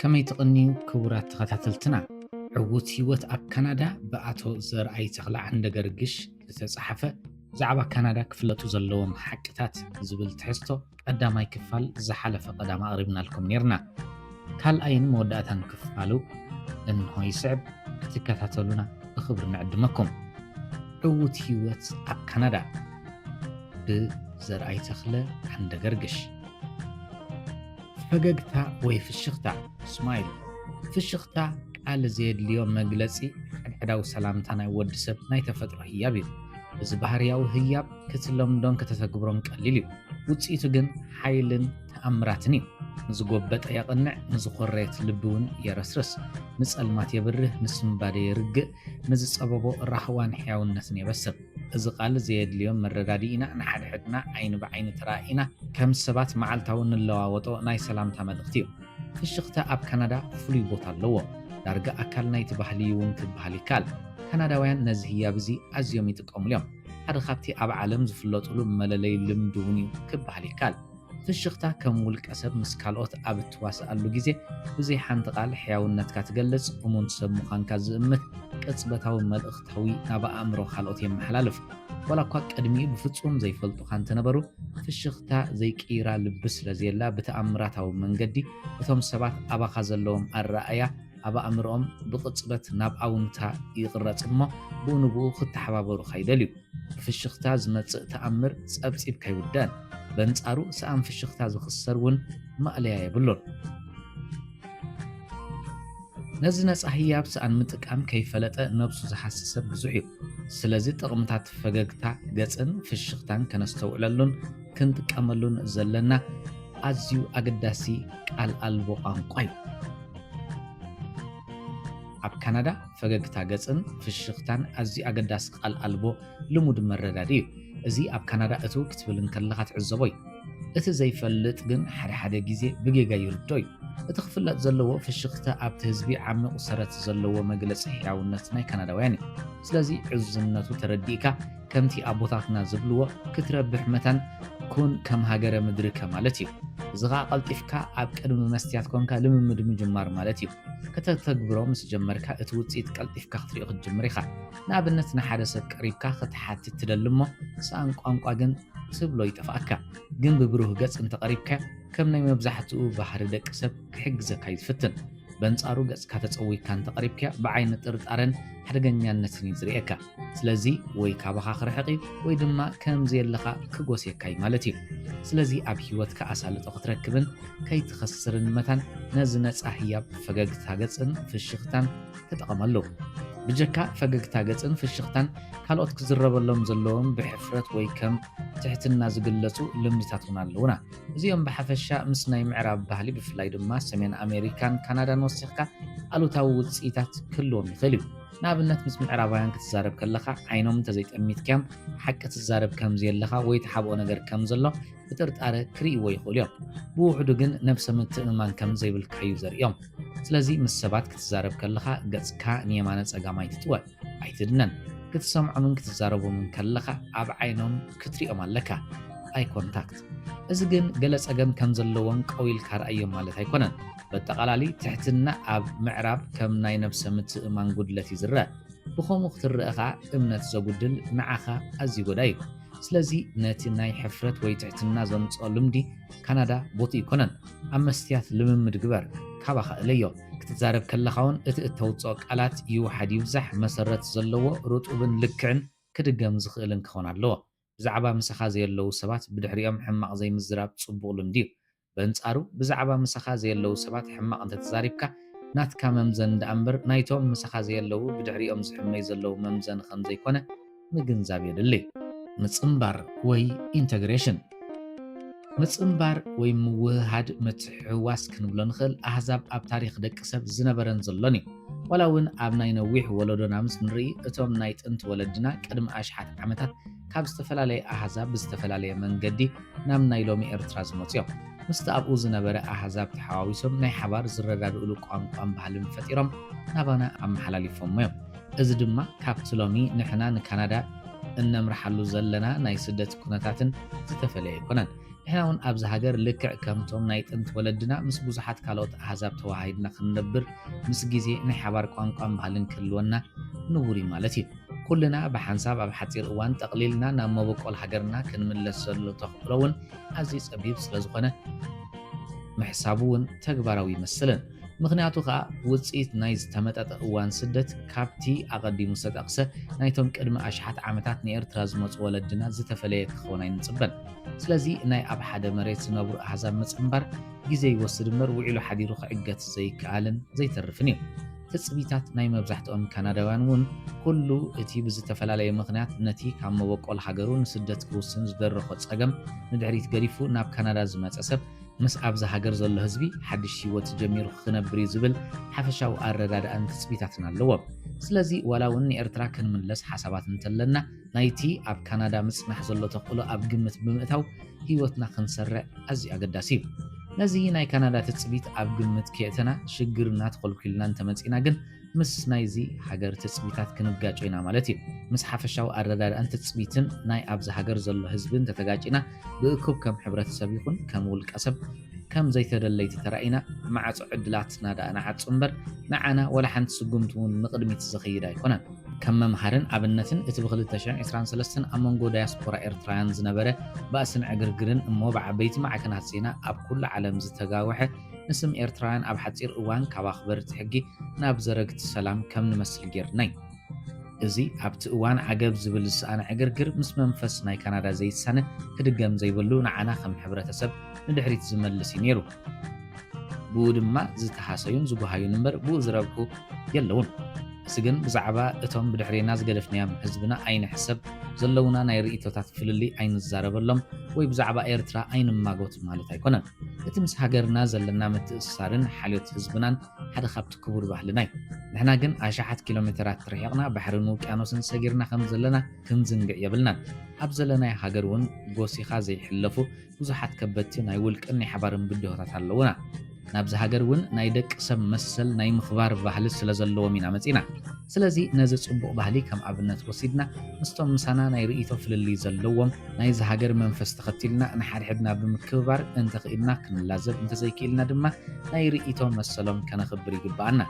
ከመይ ትቕንዩ ክቡራት ተኸታተልትና? ዕዉት ህይወት ኣብ ካናዳ ብኣቶ ዘርኣይ ተኽለ ዓንደገርግሽ ዝተጻሕፈ፣ ብዛዕባ ካናዳ ክፍለጡ ዘለዎም ሓቅታት ዝብል ትሕዝቶ ቀዳማይ ክፋል ዝሓለፈ ቀዳም ኣቕሪብናልኩም ኔርና። ካልኣይን መወዳእታን ክፋሉ እንሆ ይስዕብ፣ ክትከታተሉና ብኽብሪ ንዕድመኩም። ዕዉት ህይወት ኣብ ካናዳ ብዘርኣይ ተኽለ ዓንደገርግሽ። ፈገግታ ወይ ፍሽኽታ፣ ስማይል። ፍሽኽታ ቃል ዘየድልዮ መግለጺ ሓድሕዳዊ ሰላምታ ናይ ወዲ ሰብ ናይ ተፈጥሮ ህያብ እዩ። እዚ ባህርያዊ ህያብ ክትለምዶን ከተተግብሮን ቀሊል እዩ። ውጽኢቱ ግን ሓይልን ተኣምራትን እዩ። ንዝጎበጠ የቕንዕ፣ ንዝኾረየት ልቢ እውን የረስርስ። ንጸልማት የብርህ፣ ንስንባደ የርግእ፣ ንዝጸበቦ ራህዋን ሕያውነትን የበስር። እዚ ቃል ዘየድልዮ መረዳዲኢና ንሓድሕድና ዓይኒ ብዓይኒ ተራኢና ከም ሰባት መዓልታዊ ንለዋወጦ ናይ ሰላምታ መልእኽቲ እዩ። ፍሽኽታ ኣብ ካናዳ ፍሉይ ቦታ ኣለዎ። ዳርጋ ኣካል ናይቲ ባህሊ እውን ክበሃል ይከኣል። ካናዳውያን ነዚ ህያብ እዚ ኣዝዮም ይጥቀሙሉ እዮም። ሓደ ካብቲ ኣብ ዓለም ዝፍለጡሉ መለለይ ልምዲ እውን እዩ ክበሃል ይከኣል። ፍሽኽታ ከም ውልቀ ሰብ ምስ ካልኦት ኣብ እትዋስኣሉ ግዜ ብዘይ ሓንቲ ቃል ሕያውነትካ ትገልጽ፣ እሙን ሰብ ምዃንካ ዝእምት ቅጽበታዊ መልእኽታዊ ናብ ኣእምሮ ካልኦት የመሓላልፍ። ዋላ እኳ ቅድሚኡ ብፍጹም ዘይፈልጡኻ እንተነበሩ፣ ፍሽኽታ ዘይቅይራ ልቢ ስለ ዘየላ ብተኣምራታዊ መንገዲ እቶም ሰባት ኣባኻ ዘለዎም ኣረኣእያ ኣብ ኣእምሮኦም ብቕጽበት ናብ ኣውንታ ይቕረጽ እሞ ብኡ ንብኡ ክተሓባበሩኻ ይደልዩ። ብፍሽኽታ ዝመጽእ ተኣምር ጸብጺብካ ኣይውዳእን። በንጻሩ ሰኣን ፍሽኽታ ዝኽሰር እውን ማእለያ የብሉን። ነዚ ነጻ ህያብ ሰኣን ምጥቃም ከይፈለጠ ነብሱ ዝሃሲ ሰብ ብዙሕ እዩ። ስለዚ ጥቕምታት ፈገግታ ገጽን ፍሽኽታን ከነስተውዕለሉን ክንጥቀመሉን ዘለና ኣዝዩ ኣገዳሲ ቃል ኣልቦ ቋንቋ እዩ። ኣብ ካናዳ ፈገግታ ገጽን ፍሽኽታን ኣዝዩ ኣገዳሲ ቃል ኣልቦ ልሙድ መረዳዲ እዩ። እዚ ኣብ ካናዳ እትው ክትብል እንከለኻ ትዕዘቦ እዩ። እቲ ዘይፈልጥ ግን ሓደ ሓደ ግዜ ብጌጋ ይርዶ እዩ። እቲ ክፍለጥ ዘለዎ ፍሽኽታ ኣብቲ ህዝቢ ዓሚቑ ሰረት ዘለዎ መግለጺ ሕያውነት ናይ ካናዳውያን እዩ። ስለዚ ዕዙዝነቱ ተረዲእካ ከምቲ ኣቦታትና ዝብልዎ ክትረብሕ መታን ኩን ከም ሃገረ ምድርከ ማለት እዩ። እዚ ኸኣ ቀልጢፍካ ኣብ ቅድሚ መስትያት ኮንካ ልምምድ ምጅማር ማለት እዩ። ከተተግብሮ ምስ ጀመርካ እቲ ውጽኢት ቀልጢፍካ ክትሪኦ ክትጅምር ኢኻ። ንኣብነት ንሓደ ሰብ ቀሪብካ ክትሓትት ትደሊ እሞ ሰኣን ቋንቋ ግን ትብሎ ይጠፍኣካ። ግን ብብሩህ ገጽ እንተቐሪብካዮ ከም ናይ መብዛሕትኡ ባህሪ ደቂ ሰብ ክሕግዘካ እዩ ዝፍትን። በንጻሩ ገጽካ ተጸዊካ እንተቐሪብካዮ ብዓይኒ ጥርጣረን ሓደገኛነትን እዩ ዝርእየካ። ስለዚ ወይ ካባኻ ክርሕቕ እዩ ወይ ድማ ከም ዘየለኻ ክጎስየካ እዩ ማለት እዩ። ስለዚ ኣብ ህይወትካ ኣሳልጦ ክትረክብን ከይትኸስርን መታን ነዚ ነጻ ህያብ ፈገግታ ገጽን ፍሽኽታን ተጠቐመሉ። ብጀካ ፈገግታ ገጽን ፍሽኽታን ካልኦት ክዝረበሎም ዘለዎም ብሕፍረት ወይ ከም ትሕትና ዝግለጹ ልምድታት እውን ኣለዉና። እዚኦም ብሓፈሻ ምስ ናይ ምዕራብ ባህሊ ብፍላይ ድማ ሰሜን ኣሜሪካን ካናዳን ወሲኽካ ኣሉታዊ ውጽኢታት ክህልዎም ይኽእል እዩ። ንኣብነት ምስ ምዕራባውያን ክትዛረብ ከለኻ ዓይኖም እንተዘይጠሚትካዮም ሓቂ ትዛረብ ከም ዘየለኻ ወይ ትሓብኦ ነገር ከም ዘሎ ብጥርጣረ ክርእይዎ ይኽእሉ እዮም። ብውሕዱ ግን ነብሰ ምትእምማን ከም ዘይብልካ እዩ ዘርእዮም። ስለዚ ምስ ሰባት ክትዛረብ ከለኻ ገጽካ ንየማነ ጸጋማይ ትጥወ። ኣይትድነን። ክትሰምዖምን ክትዛረቦምን ከለኻ ኣብ ዓይኖም ክትሪኦም ኣለካ። ኣይ ኮንታክት። እዚ ግን ገለ ጸገም ከም ዘለዎም ቀው ኢልካ ረኣዮም ማለት ኣይኮነን። በጠቓላሊ ትሕትና ኣብ ምዕራብ ከም ናይ ነብሰ ምትእምማን ጉድለት እዩ ዝረአ። ብኸምኡ ክትረአ ኸኣ እምነት ዘጉድል ንዓኻ ኣዝዩ ጎዳኢ እዩ። ስለዚ ነቲ ናይ ሕፍረት ወይ ትሕትና ዘምጽኦ ልምዲ ካናዳ ቦትኡ ኣይኮነን። ኣብ መስትያት ልምምድ ግበር፣ ካባኻ እለዮ። ክትዛረብ ከለኻ እውን እቲ እተውጽኦ ቃላት ይውሓድ ይብዛሕ መሰረት ዘለዎ ርጡብን ልክዕን ክድገም ዝኽእልን ክኸውን ኣለዎ። ብዛዕባ ምሳኻ ዘየለዉ ሰባት ብድሕሪኦም ሕማቕ ዘይምዝራብ ጽቡቕ ልምዲ እዩ። በንጻሩ ብዛዕባ ምሳኻ ዘየለዉ ሰባት ሕማቕ እንተተዛሪብካ ናትካ መምዘን ደኣ እምበር ናይቶም ምሳኻ ዘየለዉ ብድሕሪኦም ዝሕመዩ ዘለዉ መምዘኒ ከም ዘይኮነ ምግንዛብ የድሊ። ምጽንባር ወይ ኢንተግሬሽን። ምጽንባር ወይ ምውህሃድ ምትሕውዋስ ክንብሎ ንኽእል ኣህዛብ ኣብ ታሪኽ ደቂ ሰብ ዝነበረን ዘሎን እዩ። ዋላ እውን ኣብ ናይ ነዊሕ ወለዶና ምስ ንርኢ እቶም ናይ ጥንቲ ወለድና ቅድሚ ኣሽሓት ዓመታት ካብ ዝተፈላለየ ኣህዛብ ብዝተፈላለየ መንገዲ ናብ ናይ ሎሚ ኤርትራ ዝመጹ እዮም። ምስቲ ኣብኡ ዝነበረ ኣህዛብ ተሓዋዊሶም ናይ ሓባር ዝረዳድእሉ ቋንቋን ባህልን ፈጢሮም ናባና ኣመሓላሊፎሞ እዮም። እዚ ድማ ካብቲ ሎሚ ንሕና ንካናዳ እነምርሓሉ ዘለና ናይ ስደት ኩነታትን ዝተፈለየ ኣይኮነን። ንሕና እውን ኣብዚ ሃገር ልክዕ ከምቶም ናይ ጥንቲ ወለድና ምስ ብዙሓት ካልኦት ኣህዛብ ተወሃሂድና ክንነብር፣ ምስ ግዜ ናይ ሓባር ቋንቋን ባህልን ክህልወና ንቡር እዩ ማለት እዩ። ኩልና ብሓንሳብ ኣብ ሓጺር እዋን ጠቕሊልና ናብ መበቆል ሃገርና ክንምለስ ዘሎ ተኽእሎ እውን ኣዝዩ ጸቢብ ስለ ዝኾነ፣ ምሕሳቡ እውን ተግባራዊ ይመስልን። ምኽንያቱ ከኣ ውጽኢት ናይ ዝተመጠጠ እዋን ስደት ካብቲ ኣቐዲሙ ዝተጠቕሰ ናይቶም ቅድሚ ኣሽሓት ዓመታት ንኤርትራ ዝመጹ ወለድና ዝተፈለየ ክኸውን ኣይንጽበን። ስለዚ ናይ ኣብ ሓደ መሬት ዝነብሩ ኣህዛብ ምጽንባር ግዜ ይወስድ እምበር ውዒሉ ሓዲሩ ክዕገት ዘይከኣልን ዘይተርፍን እዩ። ትጽቢታት ናይ መብዛሕትኦም ካናዳውያን እውን ኩሉ እቲ ብዝተፈላለየ ምኽንያት ነቲ ካብ መበቆል ሃገሩ ንስደት ክውስን ዝደረኾ ጸገም ንድሕሪት ገዲፉ ናብ ካናዳ ዝመጸ ሰብ ምስ ኣብዚ ሃገር ዘሎ ህዝቢ ሓድሽ ህይወት ጀሚሩ ክነብር እዩ ዝብል ሓፈሻዊ ኣረዳድኣን ትጽቢታትን ኣለዎም። ስለዚ ዋላ እውን ንኤርትራ ክንምለስ ሓሳባት እንተለና ናይቲ ኣብ ካናዳ ምጽናሕ ዘሎ ተኽእሎ ኣብ ግምት ብምእታው ህይወትና ክንሰርዕ ኣዝዩ ኣገዳሲ እዩ። ነዚ ናይ ካናዳ ትጽቢት ኣብ ግምት ከየእተና ሽግርና ተኾልኲልና እንተመጺእና ግን ምስ ናይዚ ሃገር ትጽቢታት ክንጋጮ ኢና ማለት እዩ። ምስ ሓፈሻዊ ኣረዳድኣን ትጽቢትን ናይ ኣብዚ ሃገር ዘሎ ህዝቢ እንተተጋጪና ብእኩብ ከም ሕብረተሰብ ይኹን ከም ውልቀ ሰብ ከም ዘይተደለይቲ ተራኢና ማዕጾ ዕድላትና ደኣ ንዓጹ እምበር ንዓና ወላ ሓንቲ ስጉምቲ እውን ንቕድሚት ዝኸይድ ኣይኮነን። ከም መምሃርን ኣብነትን እቲ ብ ክልተ ሽሕን ዕስራን ሰለስተን ኣብ መንጎ ዳያስፖራ ኤርትራውያን ዝነበረ ባእስን ዕግርግርን እሞ ብዓበይቲ ማዕከናት ዜና ኣብ ኩሉ ዓለም ዝተጋወሐ ንስም ኤርትራውያን ኣብ ሓጺር እዋን ካብ ኣኽበርቲ ሕጊ ናብ ዘረግቲ ሰላም ከም ንመስል ጌርና እዩ። እዚ ኣብቲ እዋን ዓገብ ዝብል ዝሰኣነ ዕግርግር ምስ መንፈስ ናይ ካናዳ ዘይሳነ ክድገም ዘይብሉ ንዓና ከም ሕብረተሰብ ንድሕሪት ዝመልስ እዩ ነይሩ። ብኡ ድማ ዝተሃሰዩን ዝጉሃዩን እምበር ብኡ ዝረብሑ የለውን። እዚ ግን ብዛዕባ እቶም ብድሕሬና ዝገደፍናዮም ህዝብና ኣይንሕሰብ፣ ዘለውና ናይ ርእይቶታት ፍልልይ ኣይንዛረበሎም ወይ ብዛዕባ ኤርትራ ኣይንማጎት ማለት ኣይኮነን። እቲ ምስ ሃገርና ዘለና ምትእስሳርን ሓልዮት ህዝብናን ሓደ ካብቲ ክቡር ባህልና እዩ። ንሕና ግን ኣሽሓት ኪሎ ሜተራት ርሒቕና ባሕርን ውቅያኖስን ሰጊርና ከም ዘለና ክንዝንግዕ የብልናን። ኣብ ዘለናዮ ሃገር እውን ጎሲኻ ዘይሕለፉ ብዙሓት ከበድቲ ናይ ውልቅን ናይ ሓባርን ብድሆታት ኣለዉና። ናብዚ ሃገር እውን ናይ ደቂ ሰብ መሰል ናይ ምኽባር ባህሊ ስለ ዘለዎም ኢና መጺና። ስለዚ ነዚ ጽቡቕ ባህሊ ከም ኣብነት ወሲድና ምስቶም ምሳና ናይ ርእይቶ ፍልልይ ዘለዎም ናይዚ ሃገር መንፈስ ተኸቲልና ንሓድሕድና ብምክብባር እንተኽኢልና ክንላዘብ እንተዘይክኢልና ድማ ናይ ርእይቶ መሰሎም ከነኽብር ይግብኣና።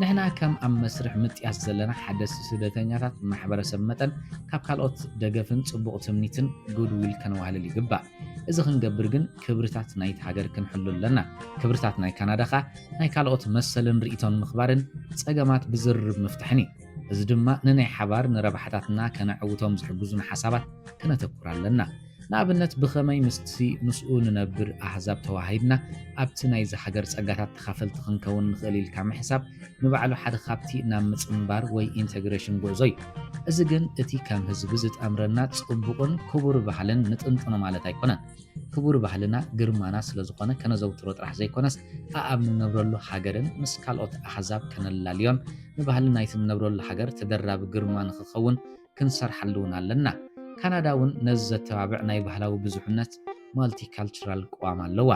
ንሕና ከም ኣብ መስርሕ ምጥያስ ዘለና ሓደስቲ ስደተኛታት ማሕበረሰብ መጠን ካብ ካልኦት ደገፍን ጽቡቕ ትምኒትን ጉድዊል ከነዋህልል ይግባእ። እዚ ክንገብር ግን ክብርታት ናይቲ ሃገር ክንሕሉ ኣለና። ክብርታት ናይ ካናዳ ኸኣ ናይ ካልኦት መሰልን ርእይቶን ምኽባርን ጸገማት ብዝርርብ ምፍታሕን እዩ። እዚ ድማ ንናይ ሓባር ንረብሓታትና ከነዕውቶም ዝሕግዙና ሓሳባት ከነተኩር ኣለና። ንኣብነት ብኸመይ ምስቲ ምስኡ ንነብር ኣህዛብ ተዋሃሂድና ኣብቲ ናይዚ ሃገር ጸጋታት ተኻፈልቲ ክንከውን ንኽእል ኢልካ ምሕሳብ ንባዕሉ ሓደ ካብቲ ናብ ምጽንባር ወይ ኢንተግሬሽን ጉዕዞ እዩ። እዚ ግን እቲ ከም ህዝቢ ዝጠምረና ጽቡቕን ክቡር ባህልን ንጥንጥኖ ማለት ኣይኮነን። ክቡር ባህልና ግርማና ስለ ዝኾነ ከነዘውትሮ ጥራሕ ዘይኮነስ ኣኣብ ንነብረሉ ሃገርን ምስ ካልኦት ኣህዛብ ከነላልዮን ንባህሊ ናይቲ ንነብረሉ ሃገር ተደራቢ ግርማ ንኽኸውን ክንሰርሓሉ እውን ኣለና። ካናዳ እውን ነዚ ዘተባብዕ ናይ ባህላዊ ብዙሕነት ማልቲካልቸራል ቅዋም ኣለዋ።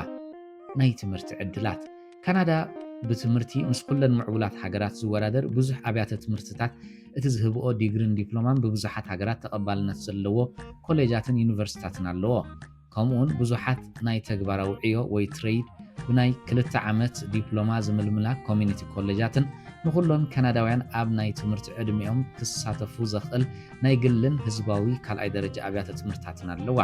ናይ ትምህርቲ ዕድላት ካናዳ ብትምህርቲ ምስ ኩለን ምዕቡላት ሃገራት ዝወዳደር ብዙሕ ኣብያተ ትምህርትታት እቲ ዝህብኦ ዲግሪን ዲፕሎማን ብብዙሓት ሃገራት ተቐባልነት ዘለዎ ኮሌጃትን ዩኒቨርሲታትን ኣለዎ። ከምኡውን ብዙሓት ናይ ተግባራዊ ዕዮ ወይ ትሬድ ብናይ ክልተ ዓመት ዲፕሎማ ዝምልምላ ኮሚኒቲ ኮሌጃትን ንኹሎም ካናዳውያን ኣብ ናይ ትምህርቲ ዕድሚኦም ክሳተፉ ዘኽእል ናይ ግልን ህዝባዊ ካልኣይ ደረጃ ኣብያተ ትምህርትታትን ኣለዋ።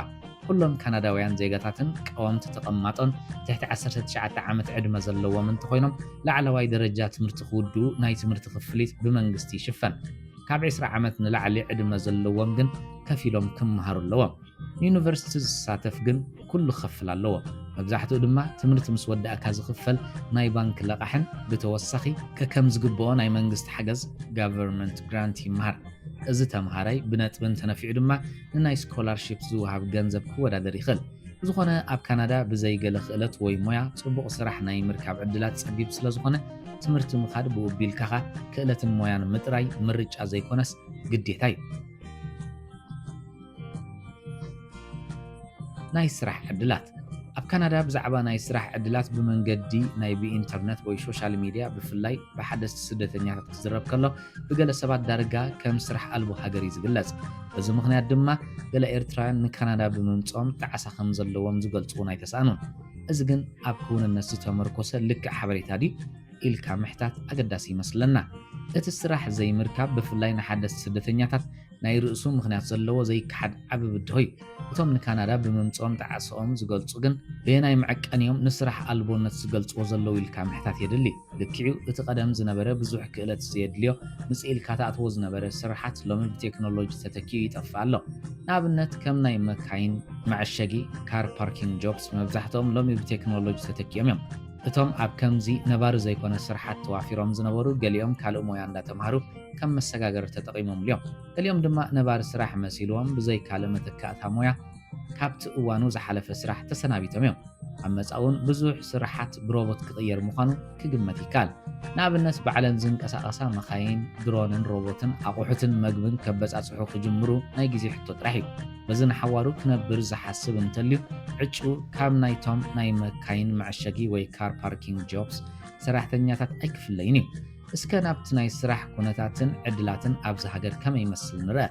ኩሎም ካናዳውያን ዜጋታትን ቀወምቲ ተቐማጦን ትሕቲ ዓሰርተ ትሽዓተ ዓመት ዕድመ ዘለዎም እንተኾይኖም ላዕለዋይ ደረጃ ትምህርቲ ክውድኡ ናይ ትምህርቲ ክፍሊት ብመንግስቲ ይሽፈን። ካብ ዕስራ ዓመት ንላዕሊ ዕድመ ዘለዎም ግን ከፊሎም ክመሃሩ ኣለዎም። ንዩኒቨርሲቲ ዝሳተፍ ግን ኩሉ ክኸፍል ኣለዎ። መብዛሕትኡ ድማ ትምህርቲ ምስ ወዳእካ ዝኽፈል ናይ ባንክ ለቓሕን ብተወሳኺ ከከም ዝግብኦ ናይ መንግስቲ ሓገዝ ጋቨርንመንት ግራንት ይመሃር። እዚ ተምሃራይ ብነጥብን ተነፊዑ ድማ ንናይ ስኮላርሺፕ ዝወሃብ ገንዘብ ክወዳደር ይኽእል። ብዝኾነ ኣብ ካናዳ ብዘይ ገለ ክእለት ወይ ሞያ ጽቡቕ ስራሕ ናይ ምርካብ ዕድላት ጸቢብ ስለ ዝኾነ ትምህርቲ ምኻድ ብኡ ቢልካኻ ክእለትን ሞያን ምጥራይ ምርጫ ዘይኮነስ ግዴታ እዩ። ናይ ስራሕ ዕድላት ኣብ ካናዳ ብዛዕባ ናይ ስራሕ ዕድላት ብመንገዲ ናይ ብኢንተርነት ወይ ሶሻል ሚድያ ብፍላይ ብሓደስቲ ስደተኛታት ክዝረብ ከሎ ብገለ ሰባት ዳርጋ ከም ስራሕ ኣልቦ ሃገር እዩ ዝግለጽ። በዚ ምኽንያት ድማ ገለ ኤርትራውያን ንካናዳ ብምምጽኦም ጣዕሳ ከም ዘለዎም ዝገልጹ እውን ኣይተሳእኑን። እዚ ግን ኣብ ክውንነት ዝተመርኮሰ ልክዕ ሓበሬታ ድዩ ኢልካ ምሕታት ኣገዳሲ ይመስለና። እቲ ስራሕ ዘይምርካብ ብፍላይ ንሓደስቲ ስደተኛታት ናይ ርእሱ ምኽንያት ዘለዎ ዘይከሓድ ዓቢ ብድሆ እዩ። እቶም ንካናዳ ብምምጽኦም ጣዕስኦም ዝገልጹ ግን በየናይ መዐቀኒኦም ንስራሕ ኣልቦነት ዝገልጽዎ ዘለዉ ኢልካ ምሕታት የድሊ። ልክዕዩ እቲ ቀደም ዝነበረ ብዙሕ ክእለት ዘየድልዮ ምጽእ ኢልካ ትኣትዎ ዝነበረ ስርሓት ሎሚ ብቴክኖሎጂ ተተኪኡ ይጠፍእ ኣሎ። ንኣብነት ከም ናይ መካይን መዐሸጊ፣ ካር ፓርኪንግ ጆብስ፣ መብዛሕትኦም ሎሚ ብቴክኖሎጂ ተተኪኦም እዮም። እቶም ኣብ ከምዚ ነባሪ ዘይኮነ ስርሓት ተዋፊሮም ዝነበሩ ገሊኦም ካልእ ሞያ እንዳተማህሩ ከም መሰጋገሪ ተጠቒሞምሉ እዮም። ገሊኦም ድማ ነባሪ ስራሕ መሲልዎም ብዘይ ካልእ መተካእታ ሞያ ካብቲ እዋኑ ዝሓለፈ ስራሕ ተሰናቢቶም እዮም። ኣብ መጻ እውን ብዙሕ ስራሓት ብሮቦት ክቕየር ምዃኑ ክግመት ይከኣል። ንኣብነት ባዕለን ዝንቀሳቐሳ መኻይን፣ ድሮንን ሮቦትን ኣቑሑትን መግብን ከበጻጽሑ ክጅምሩ ናይ ግዜ ሕቶ ጥራሕ እዩ። በዚ ንሓዋሩ ክነብር ዝሓስብ እንተልዩ ዕጩ ካብ ናይቶም ናይ መካይን መዐሸጊ ወይ ካር ፓርኪንግ ጆብስ ሰራሕተኛታት ኣይክፍለይን እዩ። እስከ ናብቲ ናይ ስራሕ ኩነታትን ዕድላትን ኣብዚ ሃገር ከመይ ይመስል ንርአ።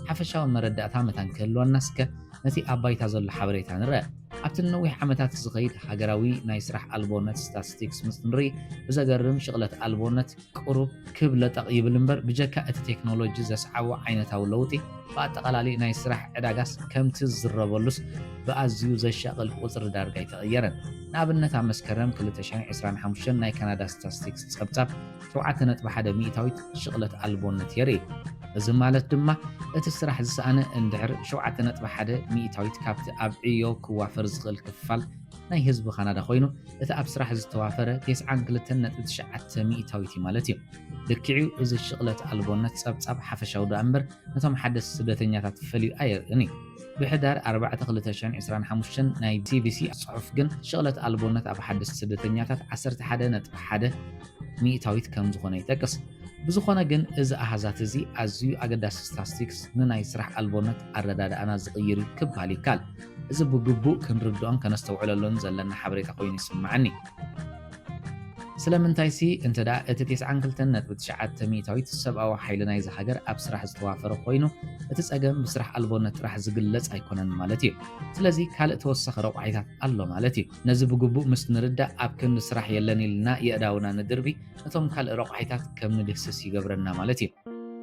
ሓፈሻዊ መረዳእታ መታን ክህልወና እስከ ነቲ ኣብ ባይታ ዘሎ ሓበሬታ ንርአ። ኣብቲ ንነዊሕ ዓመታት ዝኸይድ ሃገራዊ ናይ ስራሕ ኣልቦነት ስታትስቲክስ ምስ ንርኢ ብዘገርም ሽቕለት ኣልቦነት ቁሩብ ክብ ለጠቕ ይብል እምበር ብጀካ እቲ ቴክኖሎጂ ዘስዓቦ ዓይነታዊ ለውጢ ብኣጠቓላሊ ናይ ስራሕ ዕዳጋስ ከምቲ ዝዝረበሉስ ብኣዝዩ ዘሻቕል ቁጽሪ ዳርጋ ኣይተቐየረን። ንኣብነት ኣብ መስከረም ክልተ ሽሕን ዕስራን ሓሙሽተን ናይ ካናዳ ስታትስቲክስ ጸብጻብ ሸውዓተ ነጥቢ ሓደ ሚእታዊት ሽቕለት ኣልቦነት የርኢ። እዚ ማለት ድማ እቲ ስራሕ ዝሰኣነ እንድሕር ሸውዓተ ነጥቢ ሓደ ሚእታዊት ካብቲ ኣብ ዕዮ ክዋፈር ዝኽእል ክፋል ናይ ህዝቢ ካናዳ ኮይኑ እቲ ኣብ ስራሕ ዝተዋፈረ ተስዓን ክልተን ነጥቢ ትሽዓተ ሚእታዊት እዩ ማለት እዩ። ልክዕዩ እዚ ሽቕለት ኣልቦነት ጸብጻብ ሓፈሻዊ ደኣ እምበር ነቶም ሓደስቲ ስደተኛታት ፈልዩ ኣየርእን እዩ። ብሕዳር ኣርባዕተ ክልተ ሽሕን ዕስራን ሓሙሽተን ናይ ሲቢሲ ጽሑፍ ግን ሽቕለት ኣልቦነት ኣብ ሓደስቲ ስደተኛታት ዓሰርተ ሓደ ነጥቢ ሓደ ሚእታዊት ከም ዝኾነ ይጠቅስ። ብዝኾነ ግን እዚ ኣሃዛት እዚ ኣዝዩ ኣገዳሲ ስታትስቲክስ ንናይ ስራሕ ኣልቦነት ኣረዳድኣና ዝቕይር እዩ ክበሃል ይከኣል። እዚ ብግቡእ ክንርድኦን ከነስተውዕለሉን ዘለና ሓበሬታ ኮይኑ ይስምዓኒ። ስለምንታይሲ እንተ ደኣ እቲ ተስዓን ክልተን ነጥቢ ትሽዓተ ሚእታዊት ሰብኣዊ ሓይሊ ናይዚ ሃገር ኣብ ስራሕ ዝተዋፈረ ኮይኑ እቲ ጸገም ብስራሕ ኣልቦነት ጥራሕ ዝግለጽ ኣይኮነን ማለት እዩ። ስለዚ ካልእ ተወሳኺ ረቋሒታት ኣሎ ማለት እዩ። ነዚ ብግቡእ ምስ ንርዳእ ኣብ ክንዲ ስራሕ የለን ኢልና የእዳውና ንድርቢ ነቶም ካልእ ረቋሒታት ከም ንድህስስ ይገብረና ማለት እዩ።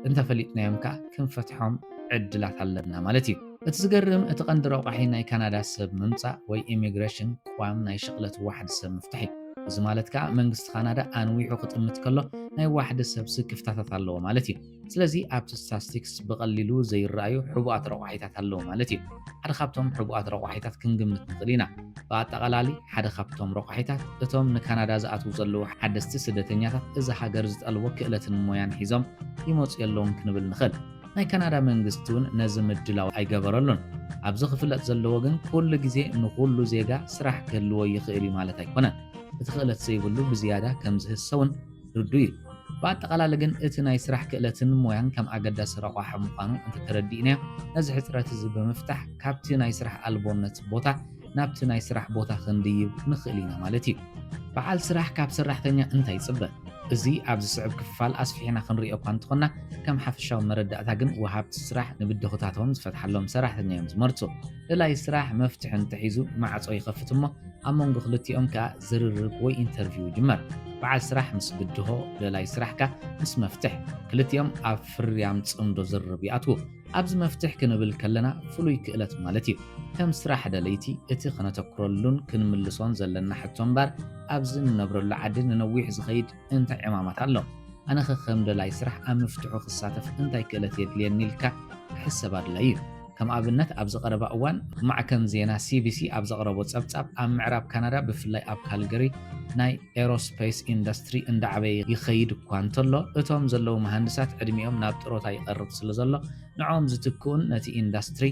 እንተፈሊጥናዮም ከኣ ክንፈትሖም ዕድላት ኣለና ማለት እዩ። እቲ ዝገርም እቲ ቀንዲ ረቋሒ ናይ ካናዳ ሰብ ምምጻእ ወይ ኢሚግሬሽን ቋም ናይ ሽቕለት ዋሕዲ ሰብ ምፍታሕ እዩ። እዚ ማለት ከኣ መንግስቲ ካናዳ ኣንዊሑ ክጥምት ከሎ ናይ ዋሕዲ ሰብ ስክፍታታት ኣለዎ ማለት እዩ። ስለዚ ኣብቲ ስታትስቲክስ ብቐሊሉ ዘይረኣዩ ሕቡኣት ረቋሒታት ኣለዉ ማለት እዩ። ሓደ ካብቶም ሕቡኣት ረቋሒታት ክንግምት ንኽእል ኢና። ብኣጠቓላሊ ሓደ ካብቶም ረቋሒታት እቶም ንካናዳ ዝኣትዉ ዘለዉ ሓደስቲ ስደተኛታት እዚ ሃገር ዝጠልቦ ክእለትን ሞያን ሒዞም ይመጹ የለውን ክንብል ንኽእል። ናይ ካናዳ መንግስቲ እውን ነዚ ምድላው ኣይገበረሉን። ኣብዚ ክፍለጥ ዘለዎ ግን ኩሉ ግዜ ንኹሉ ዜጋ ስራሕ ክህልዎ ይኽእል እዩ ማለት ኣይኮነን። እቲ ክእለት ዘይብሉ ብዝያዳ ከም ዝህሰ እውን ርዱእ እዩ። ብኣጠቓላሊ ግን እቲ ናይ ስራሕ ክእለትን ሞያን ከም ኣገዳሲ ረቋሒ ምዃኑ እንተተረዲእናዮ ነዚ ሕጽረት እዚ ብምፍታሕ ካብቲ ናይ ስራሕ ኣልቦነት ቦታ ናብቲ ናይ ስራሕ ቦታ ክንድይብ ንኽእል ኢና ማለት እዩ። በዓል ስራሕ ካብ ሰራሕተኛ እንታይ ይጽበ? እዚ ኣብ ዝስዕብ ክፋል ኣስፊሕና ክንሪኦ እኳ እንተኾና ከም ሓፈሻዊ መረዳእታ ግን ወሃብቲ ስራሕ ንብድሆታቶም ዝፈትሓሎም ሰራሕተኛ እዮም ዝመርጹ። ደላይ ስራሕ መፍትሒ እንተሒዙ ማዕጾ ይኸፍት እሞ ኣብ መንጎ ክልቲኦም ከኣ ዝርርብ ወይ ኢንተርቪው ይጅመር። በዓል ስራሕ ምስ ብድሆ ደላይ ስራሕ ከኣ ምስ መፍትሕ ክልቲኦም ኣብ ፍርያም ጽምዶ ዝርርብ ይኣትዉ። ኣብዚ መፍትሕ ክንብል ከለና ፍሉይ ክእለት ማለት እዩ። ከም ስራሕ ደለይቲ እቲ ከነተኩረሉን ክንምልሶን ዘለና ሕቶ እምበር ኣብዚ ንነብረሉ ዓዲ ንነዊሕ ዝኸይድ እንታይ ዕማማት ኣሎ? ኣነኸ ከም ደላይ ስራሕ ኣብ ምፍትሑ ክሳተፍ እንታይ ክእለት የድልየኒ ኢልካ ክሕሰብ ኣድላይ እዩ። ከም ኣብነት ኣብዚ ቀረባ እዋን ማዕከን ዜና ሲቢሲ ኣብ ዘቕረቦ ጸብጻብ ኣብ ምዕራብ ካናዳ ብፍላይ ኣብ ካልገሪ ናይ ኤሮስፔስ ኢንዱስትሪ እንዳዓበየ ይኸይድ እኳ እንተሎ እቶም ዘለዉ መሃንድሳት ዕድሚኦም ናብ ጥሮታ ይቐርብ ስለ ዘሎ ንዕኦም ዝትክኡን ነቲ ኢንዳስትሪ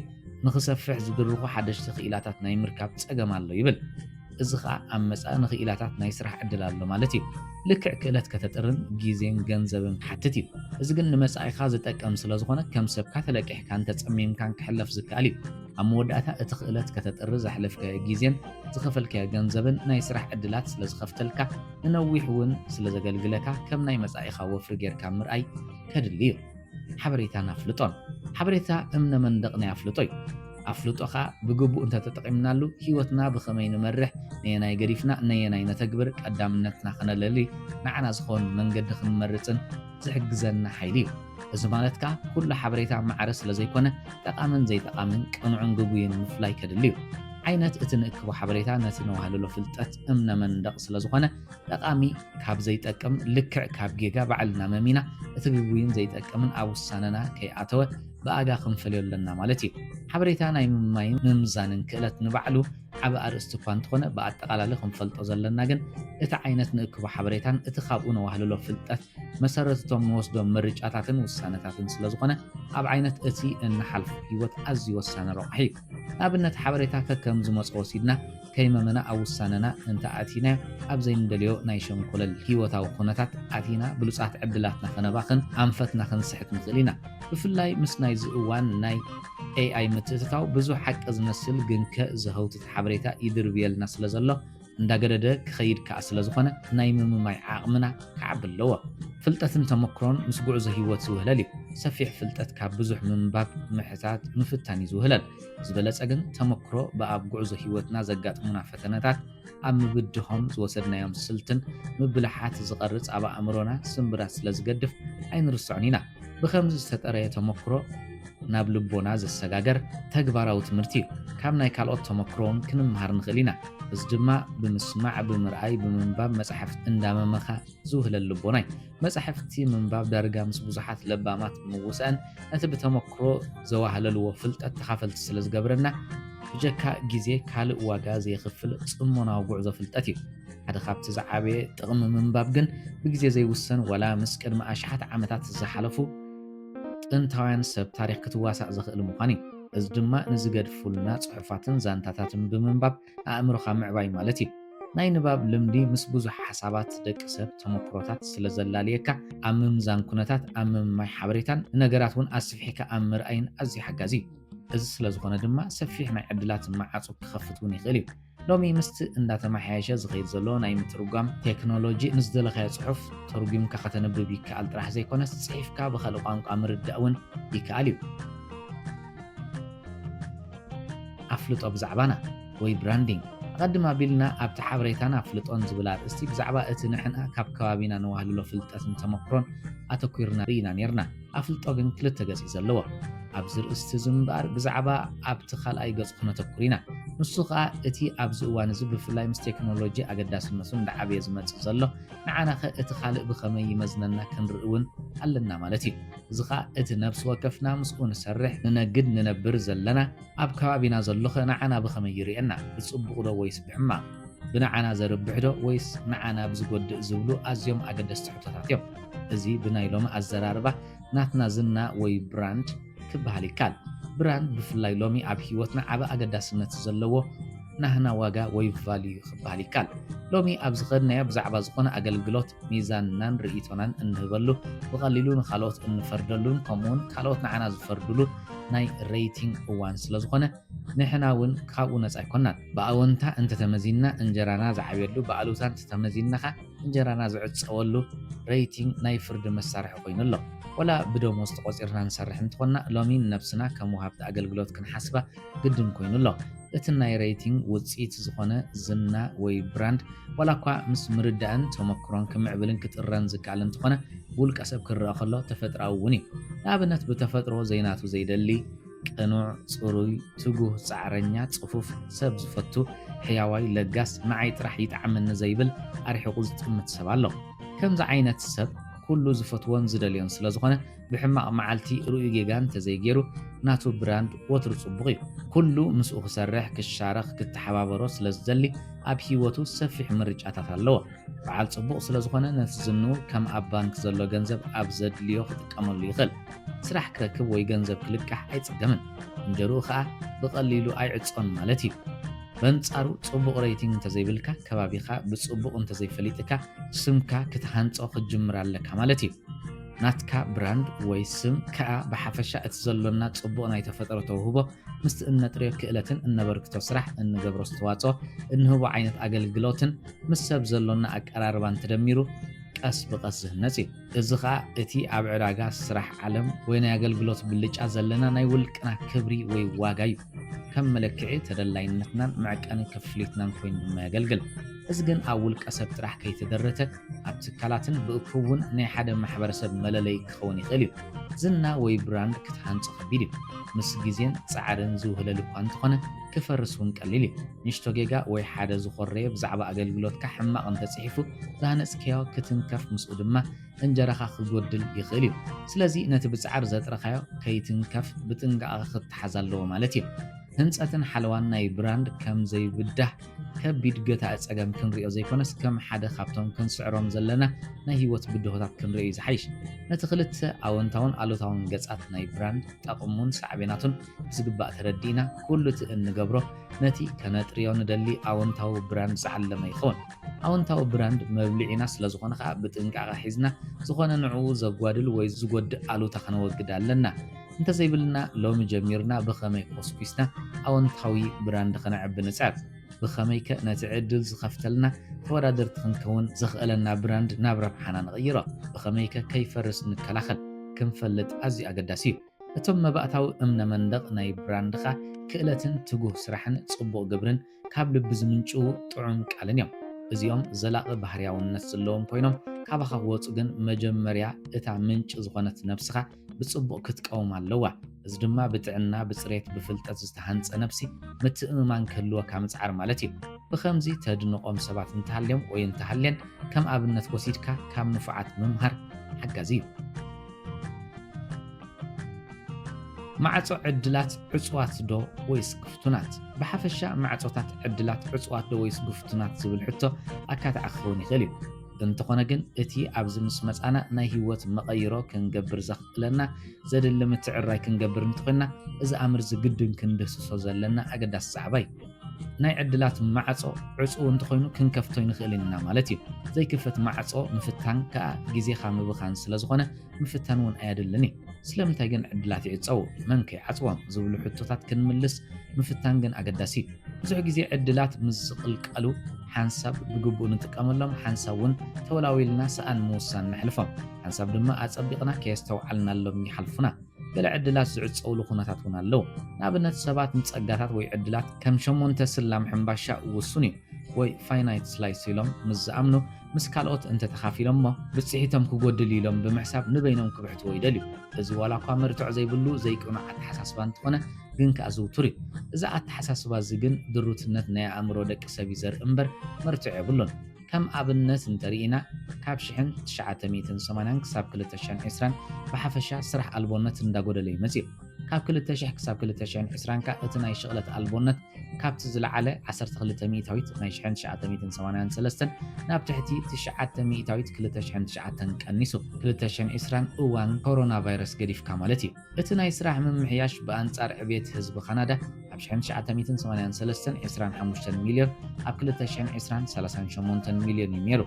ንኽሰፍሕ ዝድርኹ ሓደሽቲ ክኢላታት ናይ ምርካብ ጸገም ኣሎ ይብል። እዚ ኸኣ ኣብ መጻኢ ንኽኢላታት ናይ ስራሕ ዕድል ኣሎ ማለት እዩ። ልክዕ ክእለት ከተጥርን ግዜን ገንዘብን ክሓትት እዩ። እዚ ግን ንመጻኢኻ ዝጠቅም ስለ ዝኾነ ከም ሰብካ ተለቂሕካን ተጸሚምካን ክሕለፍ ዝከኣል እዩ። ኣብ መወዳእታ እቲ ክእለት ከተጥሪ ዘሕለፍካዮ ግዜን ዝኸፈልካዮ ገንዘብን ናይ ስራሕ ዕድላት ስለ ዝኸፍተልካ ንነዊሕ እውን ስለ ዘገልግለካ ከም ናይ መጻኢኻ ወፍሪ ጌርካ ምርኣይ ከድሊ እዩ። ሓበሬታን ኣፍልጦን። ሓበሬታ እምነ መንደቕ ናይ ኣፍልጦ እዩ። ኣፍልጦኻ ብግቡእ እንተተጠቒምናሉ ህይወትና ብኸመይ ንመርሕ፣ ነየናይ ገዲፍና ነየናይ ነተግብር ቀዳምነትና ከነለሊ ንዓና ዝኾን መንገዲ ክንመርጽን ዝሕግዘና ሓይሊ እዩ። እዚ ማለት ከኣ ኩሉ ሓበሬታ ማዕረ ስለ ዘይኮነ ጠቓምን ዘይጠቓምን ቅኑዕን ግጉይን ምፍላይ ከድሊ እዩ። ዓይነት እቲ ንእክቦ ሓበሬታ ነቲ ነዋህልሎ ፍልጠት እምነ መንደቕ ስለ ዝኾነ ጠቓሚ ካብ ዘይጠቅም ልክዕ ካብ ጌጋ ባዕልና መሚና እቲ ግጉይን ዘይጠቅምን ኣብ ውሳነና ከይኣተወ ብኣጋ ክንፈልዮ ኣለና ማለት እዩ። ሓበሬታ ናይ ምምማይን ምምዛንን ክእለት ንባዕሉ ዓቢ ኣርእስቲ እኳ እንተኾነ ብኣጠቓላሊ ክንፈልጦ ዘለና ግን እቲ ዓይነት ንእክቦ ሓበሬታን እቲ ካብኡ ነዋህልሎ ፍልጠት መሰረት እቶም ንወስዶም ምርጫታትን ውሳነታትን ስለ ዝኾነ ኣብ ዓይነት እቲ እንሓልፎ ህይወት ኣዝዩ ወሳኒ ረቋሒ እዩ። ንኣብነት ሓበሬታ ከከም ዝመጾ ወሲድና ከይመመና ኣብ ውሳነና እንተ ኣእቲናዮ ኣብ ዘይንደልዮ ናይ ሸንኮለል ህይወታዊ ኩነታት ኣቲና ብሉጻት ዕድላትና ከነባኽን ኣንፈትና ክንስሕት ንኽእል ኢና። ብፍላይ ምስ ናይዚ እዋን ናይ ኤኣይ ምትእትታው ብዙሕ ሓቂ ዝመስል ግንከ ዘህውትት ሓበሬታ ይድርብየልና ስለ ዘሎ እንዳገደደ ክኸይድ ከኣ ስለ ዝኾነ ናይ ምምማይ ዓቕምና ክዓቢ ኣለዎ። ፍልጠትን ተመክሮን ምስ ጉዕዞ ህይወት ዝውህለል እዩ። ሰፊሕ ፍልጠት ካብ ብዙሕ ምንባብ፣ ምሕታት፣ ምፍታን እዩ ዝውህለል። ዝበለጸ ግን ተመክሮ ብኣብ ጉዕዞ ህይወትና ዘጋጥሙና ፈተነታት ኣብ ምብድሆም ዝወሰድናዮም ስልትን ምብልሓት ዝቐርጽ ኣብ ኣእምሮና ስምብራት ስለ ዝገድፍ ኣይንርስዖን ኢና። ብኸምዚ ዝተጠረየ ተመክሮ ናብ ልቦና ዘሰጋገር ተግባራዊ ትምህርቲ እዩ። ካብ ናይ ካልኦት ተመክሮ እውን ክንምሃር ንኽእል ኢና። እዚ ድማ ብምስማዕ፣ ብምርኣይ፣ ብምንባብ መጻሕፍቲ እንዳመመኻ ዝውህለል ልቦና እዩ። መጻሕፍቲ ምንባብ ዳርጋ ምስ ብዙሓት ለባማት ብምውሳእን ነቲ ብተመክሮ ዘዋህለልዎ ፍልጠት ተኻፈልቲ ስለ ዝገብረና ብጀካ ግዜ ካልእ ዋጋ ዘየኽፍል ጽሞናዊ ጉዕዞ ፍልጠት እዩ። ሓደ ካብቲ ዝዓበየ ጥቕሚ ምንባብ ግን ብግዜ ዘይውሰን ዋላ ምስ ቅድሚ ኣሽሓት ዓመታት ዝሓለፉ ጥንታውያን ሰብ ታሪኽ ክትዋሳእ ዘኽእል ምዃን እዩ። እዚ ድማ ንዝገድፉልና ጽሑፋትን ዛንታታትን ብምንባብ ኣእምሮኻ ምዕባይ ማለት እዩ። ናይ ንባብ ልምዲ ምስ ብዙሕ ሓሳባት ደቂ ሰብ ተመክሮታት ስለ ዘላልየካ ኣብ ምምዛን ኩነታት ኣብ ምምማይ ሓበሬታን ንነገራት እውን ኣስፊሕካ ኣብ ምርኣይን ኣዝዩ ሓጋዚ እዩ። እዚ ስለ ዝኾነ ድማ ሰፊሕ ናይ ዕድላት መዓጹ ክኸፍት እውን ይኽእል እዩ። ሎሚ ምስቲ እንዳተመሓየሸ ዝኸይድ ዘሎ ናይ ምትርጓም ቴክኖሎጂ ንዝደለኻዮ ጽሑፍ ተርጒምካ ከተንብብ ይከኣል ጥራሕ ዘይኮነስ ጽሒፍካ ብኻልእ ቋንቋ ምርዳእ እውን ይከኣል እዩ። ኣፍልጦ ብዛዕባና ወይ ብራንዲንግ። ኣቐድም ኣቢልና ኣብቲ ሓበሬታን ኣፍልጦን ዝብል ኣርእስቲ ብዛዕባ እቲ ንሕና ካብ ከባቢና ነዋህልሎ ፍልጠትን ተመክሮን ኣተኲርና ርኢና ኔርና። ኣፍልጦ ግን ክልተ ገጽ እዩ ዘለዎ። ኣብዚ ርእስቲ እዚ እምበኣር ብዛዕባ ኣብቲ ካልኣይ ገጽ ክነተኩር ኢና። ንሱ ኸኣ እቲ ኣብዚ እዋን እዚ ብፍላይ ምስ ቴክኖሎጂ ኣገዳስነቱ እንዳዓበየ ዝመጽእ ዘሎ ንዓናኸ እቲ ካልእ ብኸመይ ይመዝነና ክንርኢ እውን ኣለና ማለት እዩ። እዚ ኸኣ እቲ ነብሲ ወከፍና ምስኡ ንሰርሕ፣ ንነግድ፣ ንነብር ዘለና ኣብ ከባቢና ዘሎኸ ንዓና ብኸመይ ይርእየና? ብጽቡቕ ዶ ወይስ ብሕማቕ? ብንዓና ዘርብሕ ዶ ወይስ ንዓና ብዝጎድእ ዝብሉ ኣዝዮም ኣገደስቲ ሕቶታት እዮም። እዚ ብናይ ሎሚ ኣዘራርባ ናትና ዝና ወይ ብራንድ ክበሃል ይከኣል። ብራንድ ብፍላይ ሎሚ ኣብ ህይወትና ዓቢ ኣገዳስነት ዘለዎ ናህና ዋጋ ወይ ቫልዩ ክበሃል ይከኣል። ሎሚ ኣብ ዝኸድናዮ ብዛዕባ ዝኾነ ኣገልግሎት ሚዛንናን ርእይቶናን እንህበሉ፣ ብቐሊሉ ንኻልኦት እንፈርደሉን ከምኡውን ካልኦት ንዓና ዝፈርዱሉ ናይ ሬቲንግ እዋን ስለ ዝኾነ ንሕና እውን ካብኡ ነጻ ኣይኮናን። ብኣወንታ እንተተመዚንና እንጀራና ዝዓብየሉ፣ ብኣሉታ እንተተመዚንና ኸኣ እንጀራና ዝዕጸወሉ ሬቲንግ ናይ ፍርዲ መሳርሒ ኮይኑ ኣሎ። ወላ ብደሞዝ ተቖጺርና ንሰርሕ እንተኾንና ሎሚ ንነብስና ከም ወሃብቲ ኣገልግሎት ክንሓስባ ግድን ኮይኑ ኣሎ። እቲ ናይ ሬቲንግ ውጽኢት ዝኾነ ዝና ወይ ብራንድ ዋላ እኳ ምስ ምርዳእን ተመክሮን ክምዕብልን ክጥረን ዝከኣል እንተኾነ ብውልቀ ሰብ ክረኣ ከሎ ተፈጥራዊ እውን እዩ። ንኣብነት ብተፈጥሮ ዘይናቱ ዘይደሊ ቅኑዕ፣ ጽሩይ፣ ትጉህ፣ ጻዕረኛ፣ ጽፉፍ፣ ሰብ ዝፈቱ፣ ሕያዋይ፣ ለጋስ፣ ንዓይ ጥራሕ ይጥዓመኒ ዘይብል ኣርሒቑ ዝጥምት ሰብ ኣሎ። ከምዚ ዓይነት ሰብ ኩሉ ዝፈትዎን ዝደልዮን ስለ ዝኾነ ብሕማቕ መዓልቲ ርእዩ ጌጋ እንተዘይገይሩ ናቱ ብራንድ ወትሩ ጽቡቕ እዩ። ኩሉ ምስኡ ክሰርሕ፣ ክሻረኽ፣ ክተሓባበሮ ስለ ዝደሊ ኣብ ህይወቱ ሰፊሕ ምርጫታት ኣለዎ። በዓል ጽቡቕ ስለ ዝኾነ ነቲ ዝንኡ ከም ኣብ ባንክ ዘሎ ገንዘብ ኣብ ዘድልዮ ክጥቀመሉ ይኽእል። ስራሕ ክረክብ ወይ ገንዘብ ክልቃሕ ኣይጽገምን። እንጀርኡ ኸኣ ብቐሊሉ ኣይዕጾን ማለት እዩ። በንጻሩ ጽቡቕ ሬቲንግ እንተዘይብልካ፣ ከባቢኻ ብጽቡቕ እንተዘይፈሊጥካ፣ ስምካ ክትሃንጾ ክትጅምር ኣለካ ማለት እዩ። ናትካ ብራንድ ወይ ስም ከኣ ብሓፈሻ እቲ ዘሎና ጽቡቕ ናይ ተፈጥሮ ተውህቦ ምስቲ እነጥርዮ ክእለትን እነበርክቶ ስራሕ፣ እንገብሮ ኣስተዋጽኦ፣ እንህቦ ዓይነት ኣገልግሎትን ምስ ሰብ ዘሎና ኣቀራርባን ተደሚሩ ቀስ ብቐስ ዝህነጽ እዩ። እዚ ኸኣ እቲ ኣብ ዕዳጋ ስራሕ ዓለም ወይ ናይ ኣገልግሎት ብልጫ ዘለና ናይ ውልቅና ክብሪ ወይ ዋጋ እዩ። ከም መለክዒ ተደላይነትናን መዕቀኒ ክፍሊትናን ኮይኑ ድማ የገልግል። እዚ ግን ኣብ ውልቀ ሰብ ጥራሕ ከይተደረተ ኣብ ትካላትን ብእኩብ እውን ናይ ሓደ ማሕበረሰብ መለለዪ ክኸውን ይኽእል እዩ። ዝና ወይ ብራንድ ክትሃንጾ ከቢድ እዩ። ምስ ግዜን ጻዕርን ዝውህለል እኳ እንተኾነ ክፈርስ እውን ቀሊል እዩ። ንእሽቶ ጌጋ ወይ ሓደ ዝኾረየ ብዛዕባ ኣገልግሎትካ ሕማቕ እንተጽሒፉ ዝሃነጽክዮ ክትንከፍ ምስኡ ድማ እንጀራኻ ክጎድል ይኽእል እዩ። ስለዚ ነቲ ብጻዕር ዘጥረኻዮ ከይትንከፍ ብጥንቃቐ ክትሓዝ ኣለዎ ማለት እዩ። ህንጸትን ሓለዋን ናይ ብራንድ ከም ዘይብዳህ ከቢድ ገታኢ ጸገም ክንሪኦ ዘይኮነስ ከም ሓደ ካብቶም ክንስዕሮም ዘለና ናይ ህይወት ብድሆታት ክንርኢ እዩ ዝሓይሽ። ነቲ ክልተ ኣወንታውን ኣሉታውን ገጻት ናይ ብራንድ ጠቕሙን ሳዕቤናቱን ብዝግባእ ተረዲእና ኩሉ እቲ እንገብሮ ነቲ ከነጥርዮ ንደሊ ኣወንታዊ ብራንድ ዝዓለመ ይኸውን። ኣወንታዊ ብራንድ መብልዒና ስለ ዝኾነ ከኣ ብጥንቃቐ ሒዝና ዝኾነ ንዕኡ ዘጓድል ወይ ዝጎድእ ኣሉታ ከነወግድ ኣለና። እንተዘይብልና ሎሚ ጀሚርና ብኸመይ ኮስኲስና ኣወንታዊ ብራንድ ከነዕቢ ንጽዕር? ብኸመይከ ነቲ ዕድል ዝኸፍተልና ተወዳደርቲ ክንከውን ዘኽእለና ብራንድ ናብ ረብሓና ንቕይሮ? ብኸመይከ ከይፈርስ ንከላኸል? ክንፈልጥ ኣዝዩ ኣገዳሲ እዩ። እቶም መባእታዊ እምነ መንደቕ ናይ ብራንድኻ ክእለትን ትጉህ ስራሕን ጽቡቕ ግብርን ካብ ልቢ ዝምንጭዉ ጥዑም ቃልን እዮም። እዚኦም ዘላቒ ባህርያውነት ዘለዎም ኮይኖም ካባኻ ክወጹ ግን መጀመርያ እታ ምንጪ ዝኾነት ነብስኻ ብጽቡቕ ክትቀውማ ኣለዋ። እዚ ድማ ብጥዕና፣ ብጽሬት፣ ብፍልጠት ዝተሃንጸ ነብሲ ምትእምማን ክህልወካ ምጽዓር ማለት እዩ። ብኸምዚ ተድንቖም ሰባት እንተሃልዮም ወይ እንተሃልየን ከም ኣብነት ወሲድካ ካብ ንፉዓት ምምሃር ሓጋዚ እዩ። ማዕጾ ዕድላት ዕጹዋት ዶ ወይስ ክፍቱናት? ብሓፈሻ ማዕጾታት ዕድላት ዕጹዋት ዶ ወይስ ክፍቱናት ዝብል ሕቶ ኣካታዒ ክኸውን ይኽእል እዩ። እንተኾነ ግን እቲ ኣብዚ ምስ መጻና ናይ ህይወት መቐይሮ ክንገብር ዘኽእለና ዘድሊ ምትዕርራይ ክንገብር እንተኾይንና እዚ ኣምር እዚ ግድን ክንድህስሶ ዘለና ኣገዳሲ ዛዕባ እዩ። ናይ ዕድላት ማዕጾ ዕጹው እንተኾይኑ ክንከፍቶ ንኽእል ኢና ማለት እዩ። ዘይክፈት ማዕጾ ምፍታን ከኣ ግዜኻ ምብኻን ስለ ዝኾነ ምፍታን እውን ኣየድልን እዩ። ስለምንታይ ግን ዕድላት ይዕጸዉ? መን ከ ይዓጽዎም? ዝብሉ ሕቶታት ክንምልስ ምፍታን ግን ኣገዳሲ እዩ። ብዙሕ ግዜ ዕድላት ምስ ዝቕልቀሉ ሓንሳብ ብግቡእ ንጥቀመሎም፣ ሓንሳብ እውን ተወላዊልና ሰኣን ምውሳን ነሕልፎም፣ ሓንሳብ ድማ ኣጸቢቕና ከየስተውዓልናሎም ይሓልፉና። ገለ ዕድላት ዝዕጸውሉ ኩነታት እውን ኣለዉ። ንኣብነት ሰባት ንጸጋታት ወይ ዕድላት ከም ሸሞንተ ስላም ሕምባሻ ውሱን እዩ ወይ ፋይናይት ስላይስ ኢሎም ምስ ዝኣምኑ ምስ ካልኦት እንተተኻፊሎሞ ብጽሒቶም ክጎድል ኢሎም ብምሕሳብ ንበይኖም ክብሕትዎ ይደልዩ። እዚ ዋላ እኳ መርትዖ ዘይብሉ ዘይቅኑዕ ኣተሓሳስባ እንተኾነ ግን ከኣ ዝውቱር እዩ። እዚ ኣተሓሳስባ እዚ ግን ድሩትነት ናይ ኣእምሮ ደቂ ሰብ እዩ ዘርኢ እምበር መርትዖ የብሉን። ከም ኣብነት እንተርኢና ካብ ሽሕን ትሽዓተ ሚእትን ሰማንያን ክሳብ ክልተ ሽሕን ዕስራን ብሓፈሻ ስራሕ ኣልቦነት እንዳጎደለ እዩ መጺኡ። ካብ ክልተ ሽሕ ክሳብ ክልተ ሽሕን ዕስራን ከኣ እቲ ናይ ሽቕለት ኣልቦነት ካብቲ ዝለዓለ ዓሰርተ ክልተ ሚእታዊት ናይ ሽሕን ትሽዓተ ሚእትን ሰማንያን ሰለስተን ናብ ትሕቲ ትሽዓተ ሚእታዊት ክልተ ሽሕን ትሽዓተን ቀኒሱ። ክልተ ሽሕን ዕስራን እዋን ኮሮና ቫይረስ ገዲፍካ ማለት እዩ። እቲ ናይ ስራሕ ምምሕያሽ ብኣንጻር ዕብየት ህዝቢ ካናዳ ኣብ ሽሕን ትሽዓተ ሚእትን ሰማንያን ሰለስተን ዕስራን ሓሙሽተን ሚልዮን ኣብ ክልተ ሽሕን ዕስራን ሰላሳን ሸሞንተን ሚልዮን እዩ ነይሩ።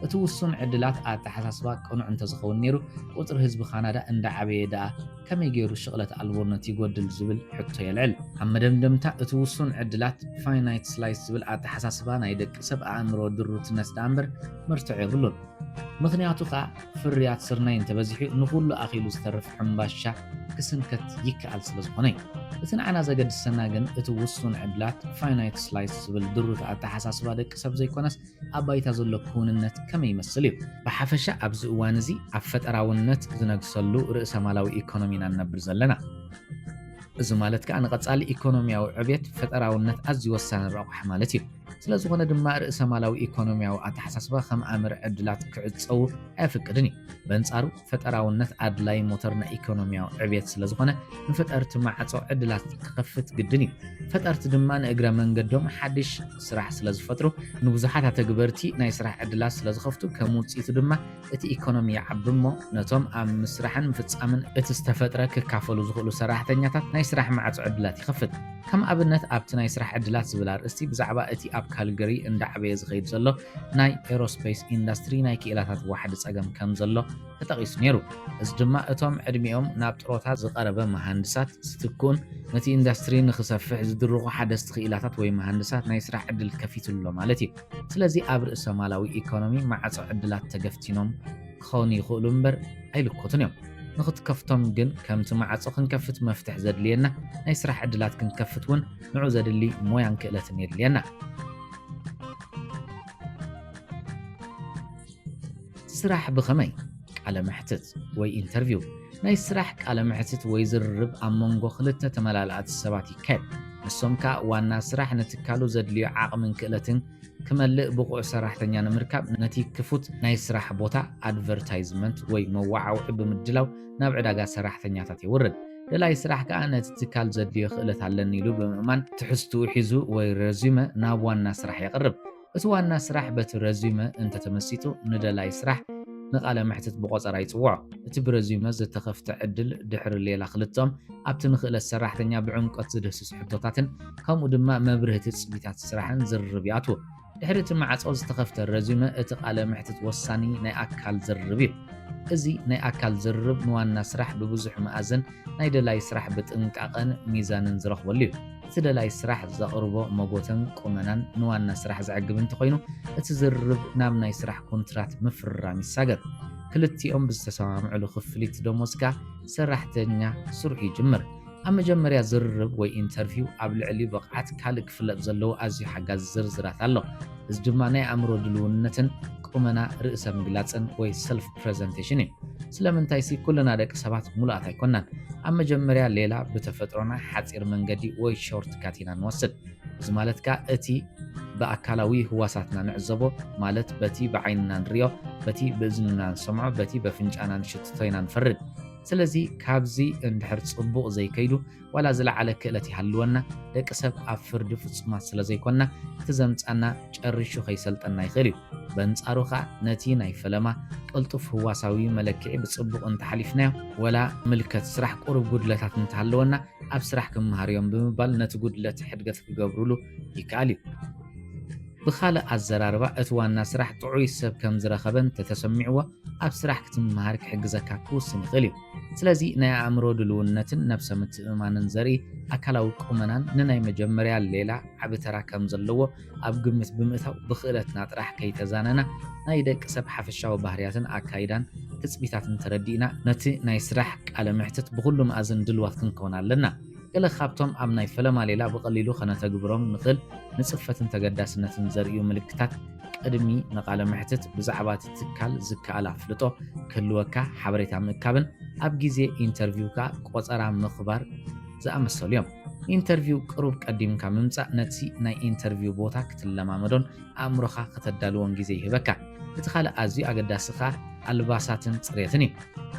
እቲ ውሱን ዕድላት ኣተሓሳስባ ቅኑዕ እንተዝኸውን ነይሩ ቁጽሪ ህዝቢ ካናዳ እንዳዓበየ ደኣ ከመይ ገይሩ ሽቕለት ኣልቦነት ይጎድል ዝብል ሕቶ የልዕል። ኣብ መደምደምታ እቲ ውሱን ዕድላት ፋይናይት ስላይስ ዝብል ኣተሓሳስባ ናይ ደቂ ሰብ ኣእምሮ ድሩትነት ደኣ እምበር መርትዖ የብሉን። ምኽንያቱ ከኣ ፍርያት ስርናይ እንተበዚሑ ንኹሉ ኣኺሉ ዝተርፍ ሕምባሻ ክስንከት ይከኣል ስለ ዝኾነ እዩ። እቲ ንዓና ዘገድሰና ግን እቲ ውሱን ዕድላት ፋይናይት ስላይስ ዝብል ድሩት ኣተሓሳስባ ደቂ ሰብ ዘይኮነስ ኣብ ባይታ ዘሎ ክውንነት ከመይ ይመስል እዩ። ብሓፈሻ ኣብዚ እዋን እዚ ኣብ ፈጠራውነት ዝነግሰሉ ርእሰ ማላዊ ኢኮኖሚ ኢና ንነብር ዘለና። እዚ ማለት ከኣ ንቐጻሊ ኢኮኖሚያዊ ዕብየት ፈጠራውነት ኣዝዩ ወሳኒ ረቋሒ ማለት እዩ። ስለ ዝኾነ ድማ ርእሰ ማላዊ ኢኮኖሚያዊ ኣተሓሳስባ ከም ኣምር ዕድላት ክዕጸዉ ኣየፍቅድን እዩ። በንጻሩ ፈጠራውነት ኣድላይ ሞተር ናይ ኢኮኖሚያዊ ዕብየት ስለ ዝኾነ ንፈጠርቲ ማዕጾ ዕድላት ክኸፍት ግድን እዩ። ፈጠርቲ ድማ ንእግረ መንገዶም ሓድሽ ስራሕ ስለ ዝፈጥሩ ንብዙሓት ኣተግበርቲ ናይ ስራሕ ዕድላት ስለ ዝኸፍቱ ከም ውጽኢቱ ድማ እቲ ኢኮኖሚ ይዓቢ እሞ ነቶም ኣብ ምስራሕን ምፍጻምን እቲ ዝተፈጥረ ክካፈሉ ዝኽእሉ ሰራሕተኛታት ናይ ስራሕ ማዕጾ ዕድላት ይኸፍት። ከም ኣብነት ኣብቲ ናይ ስራሕ ዕድላት ዝብል ኣርእስቲ ብዛዕባ እቲ ኣብ ካልገሪ እንዳዓበየ ዝኸይድ ዘሎ ናይ ኤሮስፔስ ኢንዳስትሪ ናይ ክኢላታት ዋሕዲ ጸገም ከም ዘሎ ተጠቒሱ ነይሩ። እዚ ድማ እቶም ዕድሚኦም ናብ ጥሮታ ዝቐረበ መሃንድሳት ዝትክኡን ነቲ ኢንዳስትሪ ንኽሰፍሕ ዝድርኹ ሓደስቲ ክኢላታት ወይ መሃንድሳት ናይ ስራሕ ዕድል ከፊቱ ኣሎ ማለት እዩ። ስለዚ ኣብ ርእሰ ማላዊ ኢኮኖሚ ማዕጾ ዕድላት ተገፍቲኖም ክኾኑ ይኽእሉ እምበር ኣይልኮቱን እዮም። ንኽትከፍቶም ግን ከምቲ ማዕጾ ክንከፍት መፍትሕ ዘድልየና ናይ ስራሕ ዕድላት ክንከፍት እውን ንዑ ዘድሊ ሞያን ክእለትን የድልየና። ስራሕ ብኸመይ? ቃለ መሕትት ወይ ኢንተርቪው። ናይ ስራሕ ቃለ መሕትት ወይ ዝርርብ ኣብ መንጎ ክልተ ተመላልኣቲ ሰባት ይካየድ። ንሶም ከኣ ዋና ስራሕ ንትካሉ ዘድልዮ ዓቕምን ክእለትን ክመልእ ብቑዕ ሰራሕተኛ ንምርካብ ነቲ ክፉት ናይ ስራሕ ቦታ ኣድቨርታይዝመንት ወይ መወዓውዒ ብምድላው ናብ ዕዳጋ ሰራሕተኛታት የውርድ። ደላይ ስራሕ ከኣ ነቲ ትካል ዘድልዮ ክእለት ኣለኒ ኢሉ ብምእማን ትሕዝትኡ ሒዙ ወይ ረዚመ ናብ ዋና ስራሕ የቕርብ። እቲ ዋና ስራሕ በቲ ረዚመ እንተተመሲጡ ንደላይ ስራሕ ንቃለ መሕትት ብቆጸራ ይጽውዖ። እቲ ብረዚመ ዝተኸፍተ ዕድል ድሕሪ ሌላ ክልተኦም ኣብቲ ንክእለት ሰራሕተኛ ብዕምቆት ዝድህስስ ሕቶታትን ከምኡ ድማ መብርሂ ትጽቢታት ስራሕን ዝርርብ ይኣትዉ። ድሕሪ እቲ ማዕጾ ዝተኸፍተ ረዚመ እቲ ቃለ መሕትት ወሳኒ ናይ ኣካል ዝርርብ እዩ። እዚ ናይ ኣካል ዝርርብ ንዋና ስራሕ ብብዙሕ መኣዝን ናይ ደላይ ስራሕ ብጥንቃቐን ሚዛንን ዝረኽበሉ እዩ። እቲ ደላይ ስራሕ ዘቕርቦ መጎተን ቁመናን ንዋና ስራሕ ዘዕግብ እንተኾይኑ እቲ ዝርርብ ናብ ናይ ስራሕ ኮንትራት ምፍርራም ይሳገር። ክልቲኦም ብዝተሰማምዕሉ ክፍሊት ደሞዝ ከኣ ሰራሕተኛ ስርሑ ይጅምር። ኣብ መጀመርያ ዝርርብ ወይ ኢንተርቪው ኣብ ልዕሊ ብቕዓት ካልእ ክፍለጥ ዘለዎ ኣዝዩ ሓጋዚ ዝርዝራት ኣሎ። እዚ ድማ ናይ ኣእምሮ ድልውነትን ቁመና ርእሰ ምግላጽን ወይ ሰልፍ ፕረዘንቴሽን እዩ። ስለምንታይሲ ኩልና ደቂ ሰባት ሙሉኣት ኣይኮናን። ኣብ መጀመርያ ሌላ ብተፈጥሮና ሓጺር መንገዲ ወይ ሾርት ካት ኢና ንወስድ። እዚ ማለት ከኣ እቲ ብኣካላዊ ህዋሳትና ንዕዘቦ ማለት በቲ ብዓይንና ንርእዮ፣ በቲ ብእዝንና ንሰምዖ፣ በቲ በፍንጫና ንሽትቶ ኢና ንፈርድ። ስለዚ ካብዚ እንድሕር ጽቡቕ ዘይከይዱ ዋላ ዝለዓለ ክእለት ይሃልወና፣ ደቂ ሰብ ኣብ ፍርዲ ፍጹማት ስለ ዘይኮንና እቲ ዘምጻና ጨሪሹ ከይሰልጠና ይኽእል እዩ። በንጻሩ ኸኣ ነቲ ናይ ፈለማ ቅልጡፍ ህዋሳዊ መለክዒ ብጽቡቕ እንተሓሊፍናዮ ወላ ምልከት ስራሕ ቁሩብ ጉድለታት እንተሃለወና ኣብ ስራሕ ክመሃር እዮም ብምባል ነቲ ጉድለት ሕድገት ክገብሩሉ ይከኣል እዩ። ብኻልእ ኣዘራርባ እቲ ዋና ስራሕ ጥዑይ ሰብ ከም ዝረኸበ እንተተሰሚዕዎ ኣብ ስራሕ ክትመሃር ክሕግዘካ ክውስን ይኽእል እዩ። ስለዚ ናይ ኣእምሮ ድልውነትን ነብሰ ምትእምማንን ዘርኢ ኣካላዊ ቁመናን ንናይ መጀመርያ ሌላ ዓቢ ተራ ከም ዘለዎ ኣብ ግምት ብምእታው ብክእለትና ጥራሕ ከይተዛነና ናይ ደቂ ሰብ ሓፈሻዊ ባህርያትን ኣካይዳን ትጽቢታትን ተረዲእና ነቲ ናይ ስራሕ ቃለ ምሕትት ብኹሉ መኣዝን ድልዋት ክንከውን ኣለና። ገለ ካብቶም ኣብ ናይ ፈለማ ሌላ ብቐሊሉ ከነተግብሮም ንኽእል ንጽፈትን ተገዳስነትን ዘርእዩ ምልክታት ቅድሚ ንቃለ መሕትት ብዛዕባ እቲ ትካል ዝከኣል ኣፍልጦ ክህልወካ ሓበሬታ ምእካብን ኣብ ግዜ ኢንተርቪው ከኣ ቆጸራ ምኽባር ዝኣመሰሉ እዮም። ኢንተርቪው ቅሩብ ቀዲምካ ምምጻእ ነቲ ናይ ኢንተርቪው ቦታ ክትለማመዶን ኣእምሮኻ ከተዳልዎን ግዜ ይህበካ። እቲ ካልእ ኣዝዩ ኣገዳሲ ከኣ ኣልባሳትን ጽሬትን እዩ።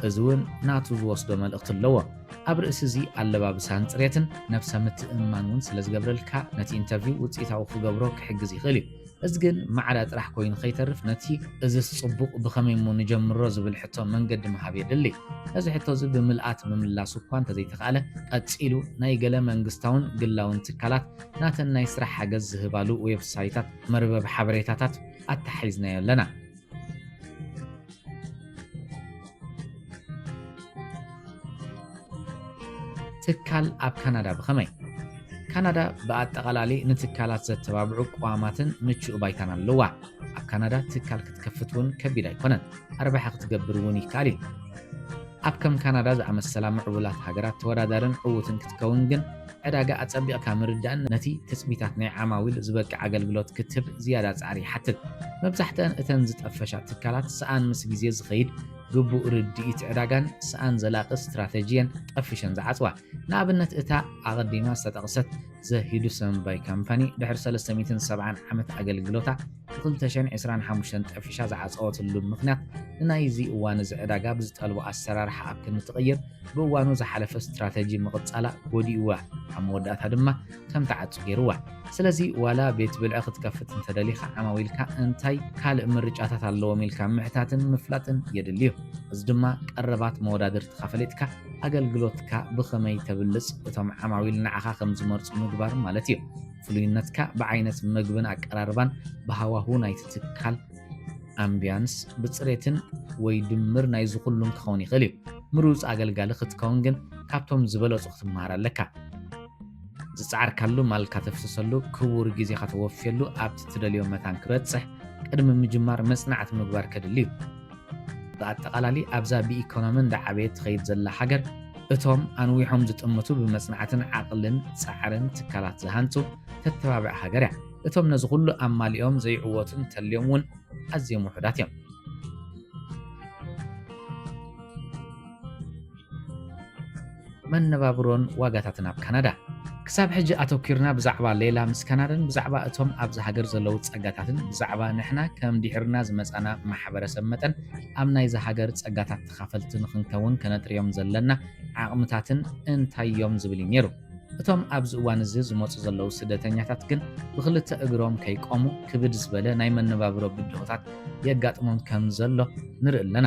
እዚ እውን ናቱ ዝወስዶ መልእኽቲ ኣለዎ። ኣብ ርእሲ እዚ ኣለባብሳን ጽሬትን ነብሰ ምትእምማን እውን ስለ ዝገብረልካ ነቲ ኢንተርቪው ውጽኢታዊ ክገብሮ ክሕግዝ ይኽእል እዩ። እዚ ግን ማዕዳ ጥራሕ ኮይኑ ከይተርፍ ነቲ እዝስ ጽቡቕ ብኸመይ እሞ ንጀምሮ ዝብል ሕቶ መንገዲ ምሃብ የድሊ። ነዚ ሕቶ እዚ ብምልኣት ምምላስ እኳ እንተዘይተኻእለ ቀጺሉ ናይ ገለ መንግስታውን ግላውን ትካላት ናተን ናይ ስራሕ ሓገዝ ዝህባሉ ዌብሳይታት መርበብ ሓበሬታታት ኣተሓሒዝናዮ ኣለና። ትካል ኣብ ካናዳ ብኸመይ? ካናዳ ብኣጠቓላሊ ንትካላት ዘተባብዑ ቅዋማትን ምቹእ ባይታን ኣለዋ። ኣብ ካናዳ ትካል ክትከፍት እውን ከቢድ ኣይኮነን። ኣርባሒ ክትገብር እውን ይከኣል እዩ። ኣብ ከም ካናዳ ዝኣመሰላ ምዕቡላት ሃገራት ተወዳዳርን ዕዉትን ክትከውን ግን ዕዳጋ ኣጸቢቕካ ምርዳእን ነቲ ትጽቢታት ናይ ዓማዊል ዝበቅዕ ኣገልግሎት ክትህብ ዝያዳ ጻዕሪ ይሓትት። መብዛሕትአን እተን ዝጠፈሻ ትካላት ሰኣን ምስ ግዜ ዝኸይድ ግቡእ ርድኢት ዕዳጋን ሰኣን ዘላቒ ስትራተጂየን ጠፊሸን ዝዓጽዋ። ንኣብነት እታ ኣቐዲማ ዝተጠቕሰት ዘ ሂዱሰን ባይ ካምፓኒ ድሕሪ ሰለስተ ሚእትን ሰብዓን ዓመት ኣገልግሎታ ብ ክልተ ሽሕን ዕስራን ሓሙሽተን ጠፊሻ ዝዓጸወትሉ ምኽንያት ንናይዚ እዋን እዚ ዕዳጋ ብዝጠልቦ ኣሰራርሓ ኣብ ክንዲ ትቕይር ብእዋኑ ዝሓለፈ ስትራተጂ ምቕጻላ ጎዲእዋ ኣብ መወዳእታ ድማ ከም ትዓጹ ገይርዋ። ስለዚ ዋላ ቤት ብልዒ ክትከፍት እንተደሊኻ ዓማዊልካ እንታይ ካልእ ምርጫታት ኣለዎም ኢልካ ምሕታትን ምፍላጥን የድሊ እዩ። እዚ ድማ ቀረባት መወዳድርትኻ ፈሊጥካ ኣገልግሎትካ ብኸመይ ተብልጽ እቶም ዓማዊል ንዓኻ ከም ዝመርጹ ምግባር ማለት እዩ። ፍሉይነትካ ብዓይነት መግብን ኣቀራርባን ብሃዋሁ ናይቲ ትካል ኣምቢያንስ ብፅሬትን ወይ ድምር ናይዚ ኩሉን ክኸውን ይኽእል እዩ። ምሩፅ ኣገልጋሊ ክትከውን ግን ካብቶም ዝበለፁ ክትመሃር ኣለካ። ዝፀዓርካሉ ማልካ ተፍስሰሉ ክቡር ግዜኻ ተወፍየሉ ኣብቲ ትደልዮ መታን ክበፅሕ ቅድሚ ምጅማር መፅናዕቲ ምግባር ከድሊ እዩ። ብኣጠቓላሊ ኣብዛ ብኢኮኖሚ እንዳዓበየት ትኸይድ ዘላ ሃገር እቶም ኣንዊሖም ዝጥምቱ ብመፅናዕትን ዓቕልን ፃዕርን ትካላት ዝሃንፁ ተተባብዕ ሃገር እያ። እቶም ነዚ ኩሉ ኣማሊኦም ዘይዕወቱ እንተልዮም እውን ኣዝዮም ውሑዳት እዮም። መነባብሮን ዋጋታትን ኣብ ካናዳ። ክሳብ ሕጂ ኣተኲርና ብዛዕባ ሌላ ምስ ካናዳን ብዛዕባ እቶም ኣብዚ ሃገር ዘለዉ ጸጋታትን ብዛዕባ ንሕና ከም ድሒርና ዝመጻና ማሕበረሰብ መጠን ኣብ ናይዚ ሃገር ጸጋታት ተኻፈልቲ ንኽንከውን ከነጥርዮም ዘለና ዓቕምታትን እንታይ እዮም ዝብል እዩ ነይሩ። እቶም ኣብዚ እዋን እዚ ዝመጹ ዘለዉ ስደተኛታት ግን ብኽልተ እግሮም ከይቆሙ ክብድ ዝበለ ናይ መነባብሮ ብድሆታት የጋጥሞም ከም ዘሎ ንርኢ ኣለና።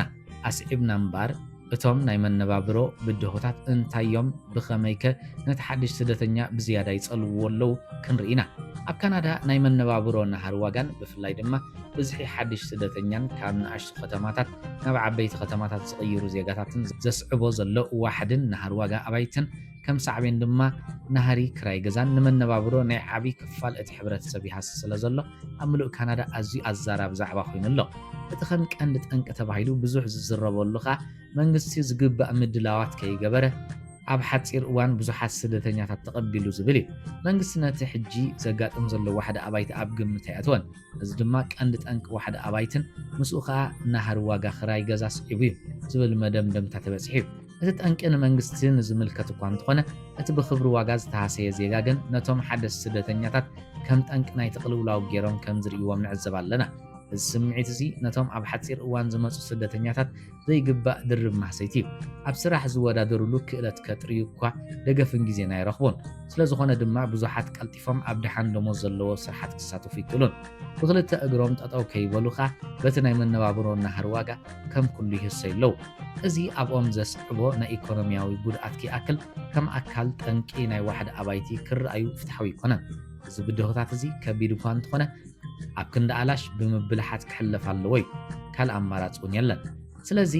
ኣስዒብና እምበኣር እቶም ናይ መነባብሮ ብድሆታት እንታይ እዮም? ብኸመይከ ነቲ ሓድሽ ስደተኛ ብዝያዳ ይጸልውዎ ኣለዉ ክንርኢ ኢና። ኣብ ካናዳ ናይ መነባብሮ ናህሪ ዋጋን ብፍላይ ድማ ብዝሒ ሓድሽ ስደተኛን ካብ ንኣሽቱ ከተማታት ናብ ዓበይቲ ከተማታት ዝቕይሩ ዜጋታትን ዘስዕቦ ዘሎ ዋሕድን ናህሪ ዋጋ ኣባይትን ከም ሳዕቤን ድማ ናህሪ ክራይ ገዛን ንመነባብሮ ናይ ዓብዪ ክፋል እቲ ሕብረተሰብ ይሃሲ ስለ ዘሎ ኣብ ምሉእ ካናዳ ኣዝዩ ኣዛራቢ ዛዕባ ኮይኑ ኣሎ። እቲ ከም ቀንዲ ጠንቂ ተባሂሉ ብዙሕ ዝዝረበሉ ኸኣ መንግስቲ ዝግባእ ምድላዋት ከይገበረ ኣብ ሓጺር እዋን ብዙሓት ስደተኛታት ተቐቢሉ ዝብል እዩ። መንግስቲ ነቲ ሕጂ ዘጋጥም ዘሎ ዋሕዲ ኣባይቲ ኣብ ግምት ኣይኣተወን። እዚ ድማ ቀንዲ ጠንቂ ዋሕዲ ኣባይትን ምስኡ ኸኣ ናህሪ ዋጋ ኽራይ ገዛ ስዒቡ እዩ ዝብል መደምደምታ ተበጺሑ እዩ። እቲ ጠንቂ ንመንግስቲ ንዝምልከት እኳ እንተኾነ እቲ ብኽብሪ ዋጋ ዝተሃሰየ ዜጋ ግን ነቶም ሓደስቲ ስደተኛታት ከም ጠንቂ ናይቲ ቅልውላው ገይሮም ከም ዝርእይዎም ንዕዘብ ኣለና። እዚ ስምዒት እዚ ነቶም ኣብ ሓጺር እዋን ዝመጹ ስደተኛታት ዘይግባእ ድርብ ማህሰይቲ እዩ። ኣብ ስራሕ ዝወዳደሩሉ ክእለት ከጥርዩ እኳ ደገፍን ግዜን ኣይረኽቡን። ስለ ዝኾነ ድማ ብዙሓት ቀልጢፎም ኣብ ደሓን ደሞዝ ዘለዎ ስርሓት ክሳተፉ ይክእሉን። ብኽልተ እግሮም ጠጠው ከይበሉ ኸኣ በቲ ናይ መነባብሮ ናህሪ ዋጋ ከም ኩሉ ይህሰዩ ኣለዉ። እዚ ኣብኦም ዘስዕቦ ናይ ኢኮኖሚያዊ ጉድኣት ከይኣክል ከም ኣካል ጠንቂ ናይ ዋሕዲ ኣባይቲ ክረኣዩ ፍትሓዊ ኣይኮነን። እዚ ብድሆታት እዚ ከቢድ እኳ እንተኾነ ኣብ ክንዲ ኣላሽ ብምብልሓት ክሕለፍ ኣለዎ እዩ። ካልእ ኣማራፂ እውን የለን። ስለዚ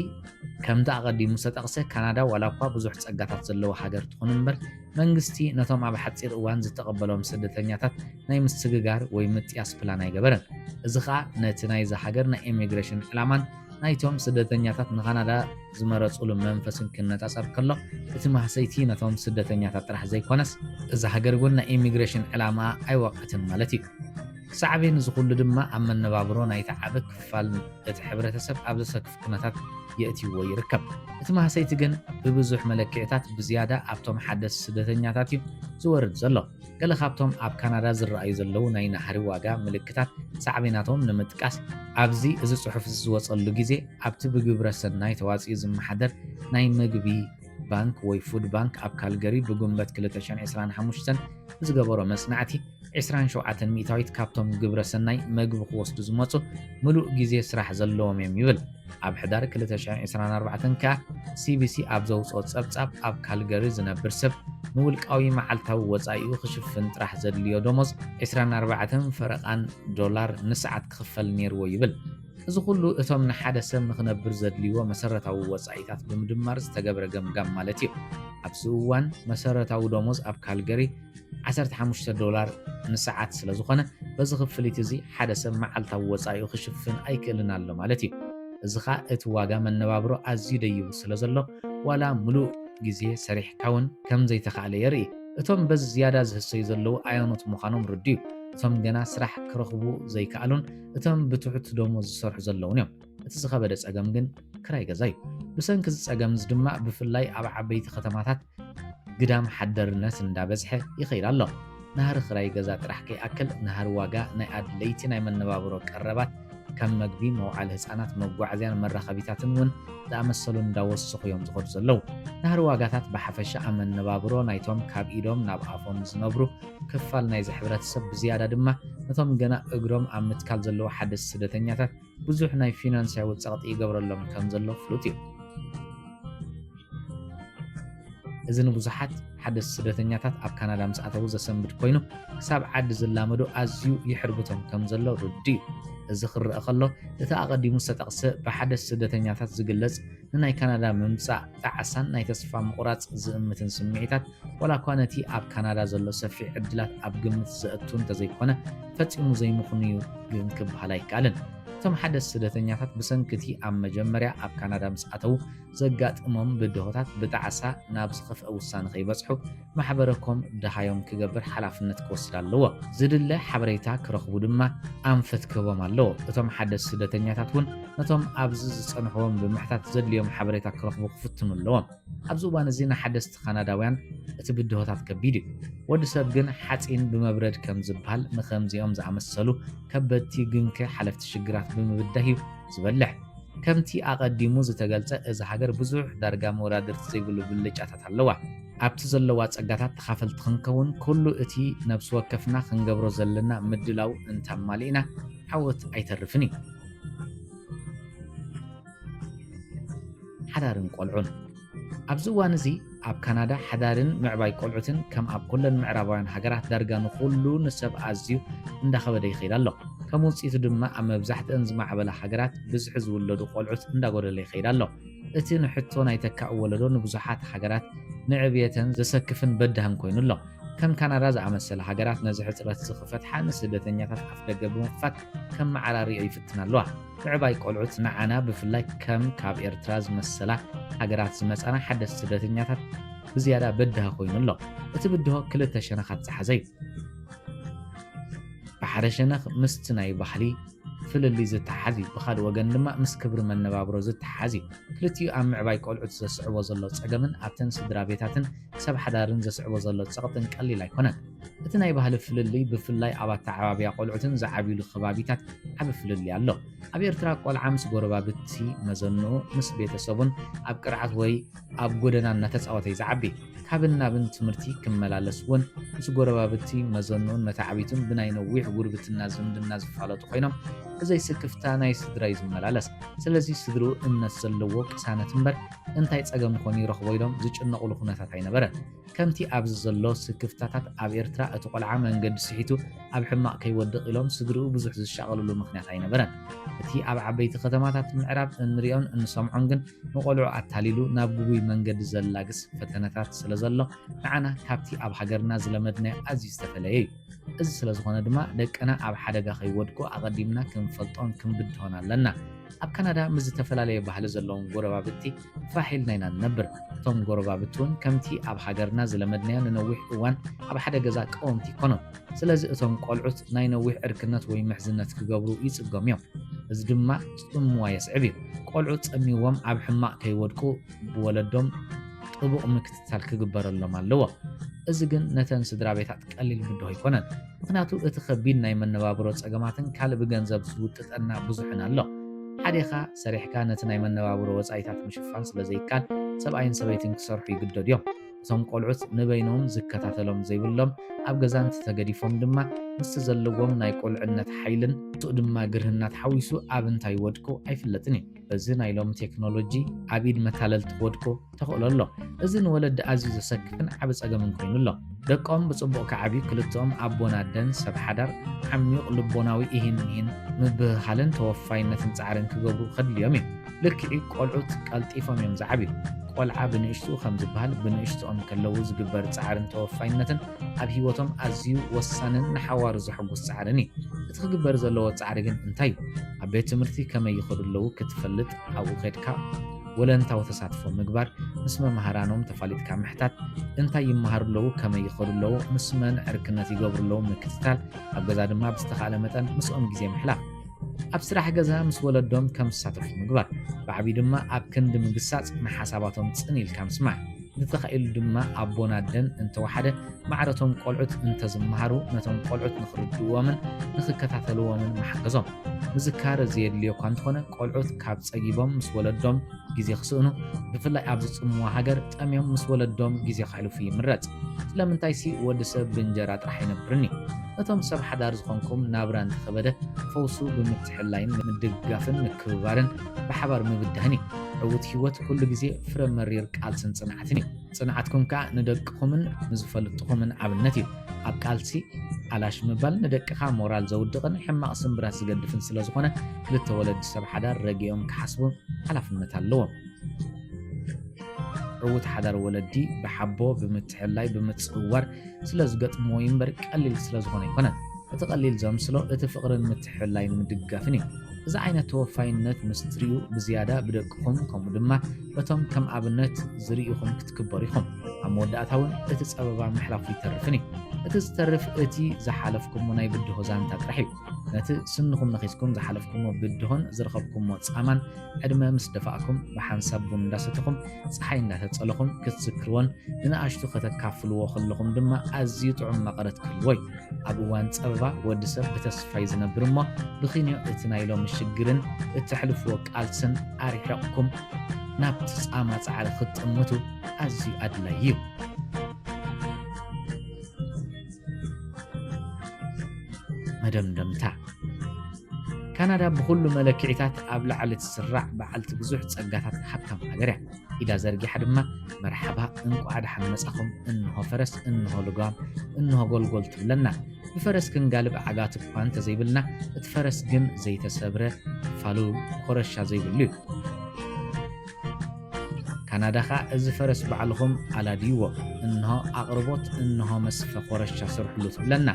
ከምቲ ኣቐዲሙ ዝተጠቕሰ ካናዳ ዋላ እኳ ብዙሕ ፀጋታት ዘለዎ ሃገር ትኹን እምበር መንግስቲ ነቶም ኣብ ሓፂር እዋን ዝተቐበሎም ስደተኛታት ናይ ምስግጋር ወይ ምጥያስ ፕላን ኣይገበረን። እዚ ኸኣ ነቲ ናይዚ ሃገር ናይ ኢሚግሬሽን ዕላማን ናይቶም ስደተኛታት ንካናዳ ዝመረጹሉ መንፈስን ክነጻጸር ከሎ እቲ ማህሰይቲ ነቶም ስደተኛታት ጥራሕ ዘይኮነስ እዛ ሃገር እውን ናይ ኢሚግሬሽን ዕላማ ኣይወቕዐትን ማለት እዩ። ሳዕቤን እዚ ኩሉ ድማ ኣብ መነባብሮ ናይቲ ዓቢ ክፋል እቲ ሕብረተሰብ ኣብ ዘሰክፍ ኩነታት የእትይዎ ይርከብ። እቲ ማህሰይቲ ግን ብብዙሕ መለክዕታት ብዝያዳ ኣብቶም ሓደስቲ ስደተኛታት እዩ ዝወርድ ዘሎ። ገለ ካብቶም ኣብ ካናዳ ዝረኣዩ ዘለዉ ናይ ናህሪ ዋጋ ምልክታት ሳዕቤናቶም ንምጥቃስ፣ ኣብዚ እዚ ጽሑፍ እዚ ዝወጸሉ ግዜ ኣብቲ ብግብረ ሰናይ ተዋጺኡ ዝመሓደር ናይ መግቢ ባንክ ወይ ፉድ ባንክ ኣብ ካልገሪ ብጉንበት ክልተ ሽሕን ዕስራን ሓሙሽተን ብዝገበሮ መጽናዕቲ ዕስራን ሸውዓተን ሚእታዊት ካብቶም ግብረ ሰናይ መግቢ ክወስዱ ዝመጹ ምሉእ ግዜ ስራሕ ዘለዎም እዮም ይብል። ኣብ ሕዳር ክልተ ሽሕን ዕስራን ኣርባዕተን ከኣ ሲቢሲ ኣብ ዘውጽኦ ጸብጻብ ኣብ ካልገሪ ዝነብር ሰብ ንውልቃዊ መዓልታዊ ወጻኢኡ ክሽፍን ጥራሕ ዘድልዮ ደሞዝ ዕስራን ኣርባዕተን ፈረቓን ዶላር ንሰዓት ክኽፈል ነይርዎ ይብል። እዚ ኩሉ እቶም ንሓደ ሰብ ንኽነብር ዘድልይዎ መሰረታዊ ወጻኢታት ብምድማር ዝተገብረ ገምጋም ማለት እዩ። ኣብዚ እዋን መሰረታዊ ደሞዝ ኣብ ካልገሪ ዓሰርተ ሓሙሽተ ዶላር ንሰዓት ስለ ዝኾነ በዚ ክፍሊት እዚ ሓደ ሰብ መዓልታዊ ወጻኢኡ ክሽፍን ኣይክእልን ኣሎ ማለት እዩ። እዚ ኸኣ እቲ ዋጋ መነባብሮ ኣዝዩ ደይቡ ስለ ዘሎ ዋላ ምሉእ ግዜ ሰሪሕካ እውን ከም ዘይተኻእለ የርኢ። እቶም በዚ ዝያዳ ዝህሰዩ ዘለዉ ኣየኖት ምዃኖም ርዱእ እዩ። እቶም ገና ስራሕ ክረኽቡ ዘይከኣሉን እቶም ብትሑት ደሞዝ ዝሰርሑ ዘለዉን እዮም። እቲ ዝኸበደ ጸገም ግን ክራይ ገዛ እዩ። ብሰንኪ እዚ ጸገም እዚ ድማ ብፍላይ ኣብ ዓበይቲ ከተማታት ግዳም ሓደርነት እንዳበዝሐ ይኸይድ ኣሎ። ናህሪ ክራይ ገዛ ጥራሕ ከይኣክል ናህሪ ዋጋ ናይ ኣድለይቲ ናይ መነባብሮ ቀረባት ከም መግቢ፣ መውዓሊ ህጻናት፣ መጓዓዝያን መራኸቢታትን እውን ዝኣመሰሉ እንዳወሰኹ እዮም ዝኸዱ ዘለዉ። ናህሪ ዋጋታት ብሓፈሻ ኣብ መነባብሮ ናይቶም ካብ ኢዶም ናብ ኣፎም ዝነብሩ ክፋል ናይዚ ሕብረተሰብ ብዝያዳ ድማ ነቶም ገና እግሮም ኣብ ምትካል ዘለዉ ሓደስቲ ስደተኛታት ብዙሕ ናይ ፊናንሳዊ ጸቕጢ ይገብረሎም ከም ዘሎ ፍሉጥ እዩ። እዚ ንብዙሓት ሓደስቲ ስደተኛታት ኣብ ካናዳ ምስ ኣተዉ ዘሰንብድ ኮይኑ፣ ክሳብ ዓዲ ዝላመዱ ኣዝዩ ይሕርብቶም ከም ዘሎ ርዱእ እዩ። እዚ ክረኣ ከሎ፣ እቲ ኣቐዲሙ ዝተጠቕሰ ብሓደስቲ ስደተኛታት ዝግለጽ ንናይ ካናዳ ምምጻእ ጣዕሳን ናይ ተስፋ ምቑራጽ ዝእምትን ስምዒታት፣ ዋላ እኳ ነቲ ኣብ ካናዳ ዘሎ ሰፊሕ ዕድላት ኣብ ግምት ዘእቱ እንተዘይኮነ፣ ፈጺሙ ዘይምኽኑ እዩ ግን ክበሃል ኣይከኣልን። እቶም ሓደስቲ ስደተኛታት ብሰንኪ እቲ ኣብ መጀመርያ ኣብ ካናዳ ምስ ኣተዉ ዘጋጥሞም ብድሆታት ብጣዕሳ ናብ ዝኸፍአ ውሳነ ከይበጽሑ ማሕበረ ኮም ደሃዮም ክገብር ሓላፍነት ክወስድ ኣለዎ። ዝድለ ሓበሬታ ክረኽቡ ድማ ኣንፈት ክህቦም ኣለዎ። እቶም ሓደስቲ ስደተኛታት እውን ነቶም ኣብዚ ዝጸንሕዎም ብምሕታት ዘድልዮም ሓበሬታ ክረኽቡ ክፍትኑ ኣለዎም። ኣብዚ እዋን እዚ ንሓደስቲ ካናዳውያን እቲ ብድሆታት ከቢድ እዩ። ወዲ ሰብ ግን ሓጺን ብመብረድ ከም ዝበሃል፣ ንኸምዚኦም ዝኣመሰሉ ከበድቲ ግንከ ሓለፍቲ ሽግራት ብምብዳህ እዩ ዝበልሕ። ከምቲ ኣቐዲሙ ዝተገልጸ፣ እዛ ሃገር ብዙሕ ዳርጋ መወዳድርቲ ዘይብሉ ብልጫታት ኣለዋ። ኣብቲ ዘለዋ ጸጋታት ተኻፈልቲ ክንከውን፣ ኩሉ እቲ ነብሲ ወከፍና ክንገብሮ ዘለና ምድላው እንተማሊእና፣ ዓወት ኣይተርፍን እዩ። ሓዳርን ቆልዑን። ኣብዚ እዋን እዚ ኣብ ካናዳ ሓዳርን ምዕባይ ቆልዑትን ከም ኣብ ኩለን ምዕራባውያን ሃገራት ዳርጋ ንኹሉ ንሰብ ኣዝዩ እንዳኸበደ ይኸይድ ኣሎ። ከም ውጽኢቱ ድማ ኣብ መብዛሕትአን ዝማዕበላ ሃገራት ብዝሒ ዝውለዱ ቆልዑት እንዳጎደለ ይኸይድ ኣሎ። እቲ ንሕቶ ናይ ተካኢ ወለዶ ንብዙሓት ሃገራት ንዕብየተን ዘሰክፍን በዳህን ኮይኑ ኣሎ። ከም ካናዳ ዝኣመሰላ ሃገራት ነዚ ሕጽረት እዚ ክፈትሓ ንስደተኛታት ኣፍደገ ብምኽፋት ከም መዓራሪኦ ይፍትና ኣለዋ። ምዕባይ ቆልዑት ንዓና ብፍላይ ከም ካብ ኤርትራ ዝመሰላ ሃገራት ዝመጻና ሓደስቲ ስደተኛታት ብዝያዳ በዳሂ ኮይኑ ኣሎ። እቲ ብድሆ ክልተ ሸነኻት ዝሓዘ እዩ። ብሓደ ሸነኽ ምስቲ ናይ ባህሊ ፍልልይ ዝተሓሓዝ እዩ። ብኻልእ ወገን ድማ ምስ ክብሪ መነባብሮ ዝተሓሓዝ እዩ። ክልቲኡ ኣብ ምዕባይ ቆልዑት ዘስዕቦ ዘሎ ጸገምን ኣብተን ስድራ ቤታትን ሰብ ሓዳርን ዘስዕቦ ዘሎ ጸቕጥን ቀሊል ኣይኮነን። እቲ ናይ ባህሊ ፍልልይ ብፍላይ ኣብ ኣተዓባብያ ቆልዑትን ዝዓብዩሉ ከባቢታት ዓቢ ፍልልይ ኣሎ። ኣብ ኤርትራ ቆልዓ ምስ ጎረባብቲ መዘንኡ፣ ምስ ቤተሰቡን ኣብ ቅርዓት ወይ ኣብ ጎደና እናተጻወተ እዩ ዝዓቢ። ካብን ናብን ትምህርቲ ክመላለስ እውን ምስ ጎረባብቲ መዘንኡን መተዓቢቱን ብናይ ነዊሕ ጉርብትና ዝምድና ዝፋለጡ ኮይኖም፣ ብዘይ ስክፍታ ናይ ስድራ እዩ ዝመላለስ። ስለዚ ስድርኡ እምነት ዘለዎ ቅሳነት እምበር እንታይ ጸገም ኮን ይረኽቦ ኢሎም ዝጭነቑሉ ኩነታት ኣይነበረን። ከምቲ ኣብዚ ዘሎ ስክፍታታት ኣብ ኤርትራ እቲ ቆልዓ መንገዲ ስሒቱ ኣብ ሕማቕ ከይወድቕ ኢሎም ስድርኡ ብዙሕ ዝሻቐልሉ ምኽንያት ኣይነበረን። እቲ ኣብ ዓበይቲ ከተማታት ምዕራብ እንሪኦን እንሰምዖን ግን ንቆልዑ ኣታሊሉ ናብ ግጉይ መንገዲ ዘላግስ ፈተነታት ስለ ዘሎ ንዓና ካብቲ ኣብ ሃገርና ዝለመድናዮ ኣዝዩ ዝተፈለየ እዩ። እዚ ስለ ዝኾነ ድማ ደቅና ኣብ ሓደጋ ከይወድቁ ኣቐዲምና ክንፈልጦን ክንብድሆን ኣለና። ኣብ ካናዳ ምስ ዝተፈላለየ ባህሊ ዘለዎም ጎረባብቲ ፋሕ ኢልና ኢና ንነብር። እቶም ጎረባብቲ እውን ከምቲ ኣብ ሃገርና ዝለመድናዮ ንነዊሕ እዋን ኣብ ሓደ ገዛ ቀወምቲ ኣይኮኑን። ስለዚ እቶም ቆልዑት ናይ ነዊሕ ዕርክነት ወይ ምሕዝነት ክገብሩ ይጽገሙ እዮም። እዚ ድማ ጽምዋ የስዕብ እዩ። ቆልዑ ጸሚዎም ኣብ ሕማቕ ከይወድቁ ብወለዶም ጥቡቕ ምክትታል ክግበረሎም ኣለዎ። እዚ ግን ነተን ስድራ ቤታት ቀሊል ብድሆ ኣይኮነን። ምኽንያቱ እቲ ከቢድ ናይ መነባብሮ ጸገማትን ካልእ ብገንዘብ ዝውጥጠና ብዙሕን ኣሎ። ሓዴኻ ሰሪሕካ ነቲ ናይ መነባብሮ ወጻኢታት ምሽፋን ስለ ዘይከኣል ሰብኣይን ሰበይትን ክሰርሑ ይግደዱ እዮም። እቶም ቆልዑት ንበይኖም ዝከታተሎም ዘይብሎም ኣብ ገዛ እንተተገዲፎም ድማ ምስቲ ዘለዎም ናይ ቁልዕነት ሓይልን ምስኡ ድማ ግርህና ተሓዊሱ ኣብ እንታይ ይወድቁ ኣይፍለጥን እዩ። በዚ ናይ ሎሚ ቴክኖሎጂ ኣብ ኢድ መታለልቲ ክወድቁ ተኽእሎ ኣሎ። እዚ ንወለዲ ኣዝዩ ዘሰክፍን ዓቢ ጸገምን ኮይኑ ኣሎ። ደቆም ብጽቡቕ ክዓብዩ ክልተኦም ኣቦን ኣደን ሰብ ሓዳር ዓሚቕ ልቦናዊ ኢሂን ሚሂን ምብህሃልን ተወፋይነትን ጻዕርን ክገብሩ ከድልዮም እዩ። ልክዕ እዩ፣ ቆልዑት ቀልጢፎም እዮም ዝዓብዩ። ቆልዓ ብንእሽትኡ ከም ዝበሃል ብንእሽትኦም ከለዉ ዝግበር ጻዕርን ተወፋይነትን ኣብ ህይወቶም ኣዝዩ ወሳንን ንሓዋሩ ዘሐጉስ ጻዕርን እዩ። እቲ ክግበር ዘለዎ ጻዕሪ ግን እንታይ እዩ? ኣብ ቤት ትምህርቲ ከመይ ይኸዱ ኣለዉ ክትፈልጥ ኣብኡ ከድካ ወለንታዊ ተሳትፎ ምግባር፣ ምስ መምሃራኖም ተፋሊጥካ ምሕታት፣ እንታይ ይመሃሩ ኣለዉ፣ ከመይ ይኸዱ ኣለዉ፣ ምስ መን ዕርክነት ይገብሩ ኣለዉ ምክትታል፣ ኣብ ገዛ ድማ ብዝተኻእለ መጠን ምስኦም ግዜ ምሕላፍ። ኣብ ስራሕ ገዛ ምስ ወለዶም ከም ዝሳተፉ ምግባር፣ ብዓብዩ ድማ ኣብ ክንዲ ምግሳጽ ንሓሳባቶም ጽን ኢልካ ምስማዕ፣ እንተተኻኢሉ ድማ ኣቦን ኣደን እንተወሓደ ማዕረቶም ቆልዑት እንተዝመሃሩ ነቶም ቆልዑት ንኽርድእዎምን ንኽከታተልዎምን ምሓገዞም። ምዝካር ዘየድልዮ እኳ እንተኾነ ቆልዑት ካብ ጸጊቦም ምስ ወለዶም ግዜ ክስእኑ፣ ብፍላይ ኣብ ዝጽምዋ ሃገር ጠምዮም ምስ ወለዶም ግዜ ከሕልፉ ይምረጽ። ስለምንታይሲ ወዲ ሰብ ብእንጀራ ጥራሕ ኣይነብርን እዩ። ነቶም ሰብ ሓዳር ዝኾንኩም ናብራ እንተኸበደ ፈውሱ ብምትሕልላይን ምድግጋፍን ምክብባርን ብሓባር ምብዳህን እዩ። ዕዉት ህይወት ኩሉ ግዜ ፍረ መሪር ቃልስን ጽንዓትን እዩ። ጽንዓትኩም ከኣ ንደቅኹምን ንዝፈልጥኹምን ኣብነት እዩ። ኣብ ቃልሲ ኣላሽ ምባል ንደቅኻ ሞራል ዘውድቕን ሕማቕ ስምብራት ዝገድፍን ስለ ዝኾነ፣ ክልተ ወለዲ ሰብ ሓዳር ረጊኦም ክሓስቡ ሓላፍነት ኣለዎም። ዕዉት ሓዳር ወለዲ ብሓቦ፣ ብምትሕልላይ፣ ብምጽውዋር ስለ ዝገጥምዎ እዩ እምበር ቀሊል ስለ ዝኾነ ኣይኮነን። እቲ ቀሊል ዘምስሎ እቲ ፍቕርን ምትሕልላይን ምድግጋፍን እዩ። እዚ ዓይነት ተወፋይነት ምስ ትርእዩ ብዝያዳ ብደቅኹም ከምኡ ድማ በቶም ከም ኣብነት ዝርእኹም ክትክበሩ ኢኹም። ኣብ መወዳእታ እውን እቲ ጸበባ ምሕላፉ ይተርፍን እዩ። እቲ ዝተርፍ እቲ ዝሓለፍኩሞ ናይ ብድሆ ዛንታ ጥራሕ እዩ። ነቲ ስንኹም ነኺስኩም ዝሓለፍኩሞ ብድሆን ዝረኸብኩሞ ጻማን ዕድመ ምስ ደፋእኩም ብሓንሳብ ቡን እንዳሰተኹም ጸሓይ እንዳተጸለኹም ክትዝክርዎን ንንኣሽቱ ከተካፍልዎ ከለኹም ድማ ኣዝዩ ጥዑም መቐረት ክህልዎ እዩ። ኣብ እዋን ጸበባ ወዲ ሰብ ብተስፋ እዩ ዝነብር እሞ ብኺንዮ እቲ ናይ ሎሚ ሽግርን እተሕልፍዎ ቃልስን ኣርሒቕኩም ናብቲ ጻማ ጻዕሪ ክትጥምቱ ኣዝዩ ኣድላዪ እዩ። መደምደምታ። ካናዳ ብኹሉ መለክዒታት ኣብ ላዕሊ ትስራዕ በዓልቲ ብዙሕ ጸጋታት ሃብታም ሃገር እያ። ኢዳ ዘርጊሓ ድማ መርሓባ እንቋዕ ደሓን መጻኹም፣ እንሆ ፈረስ፣ እንሆ ልጓም፣ እንሆ ጎልጎል ትብለና። ብፈረስ ክንጋልብ ዓጋቲ እኳ እንተዘይብልና፣ እቲ ፈረስ ግን ዘይተሰብረ ፋሉል ኮረሻ ዘይብሉ እዩ። ካናዳ ኸኣ እዚ ፈረስ ባዕልኹም ኣላድይዎ፣ እንሆ ኣቕርቦት፣ እንሆ መስፈ ኮረሻ ስርሕሉ ትብለና።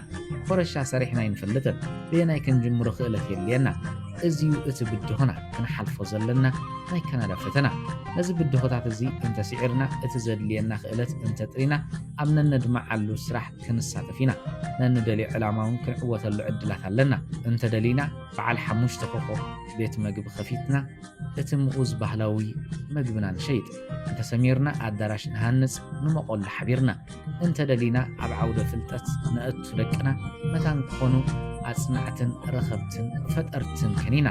ኮረሻ ሰሪሕና ኣይንፈልጥን፣ በየናይ ክንጅምሮ ክእለት የድልየና። እዚዩ እቲ ብድሆና ክንሓልፎ ዘለና ናይ ካናዳ ፈተና። ነዚ ብድሆታት እዚ እንተስዒርና፣ እቲ ዘድልየና ክእለት እንተጥሪና፣ ኣብ ነነድምዓሉ ስራሕ ክንሳተፍ ኢና። ነንደልዮ ዕላማ እውን ክንዕወተሉ ዕድላት ኣለና። እንተደሊና፣ በዓል ሓሙሽተ ኮኾብ ቤት መግቢ ከፊትና፣ እቲ ምኡዝ ባህላዊ መግብና ንሸይጥ። እንተሰሚርና ኣዳራሽ ንሃንጽ፣ ንመቐሎ ሓቢርና። እንተደሊና ኣብ ዓውደ ፍልጠት ነእቱ ደቅና መታን ክኾኑ ኣጽናዕትን ረኸብትን ፈጠርትን ከኒና።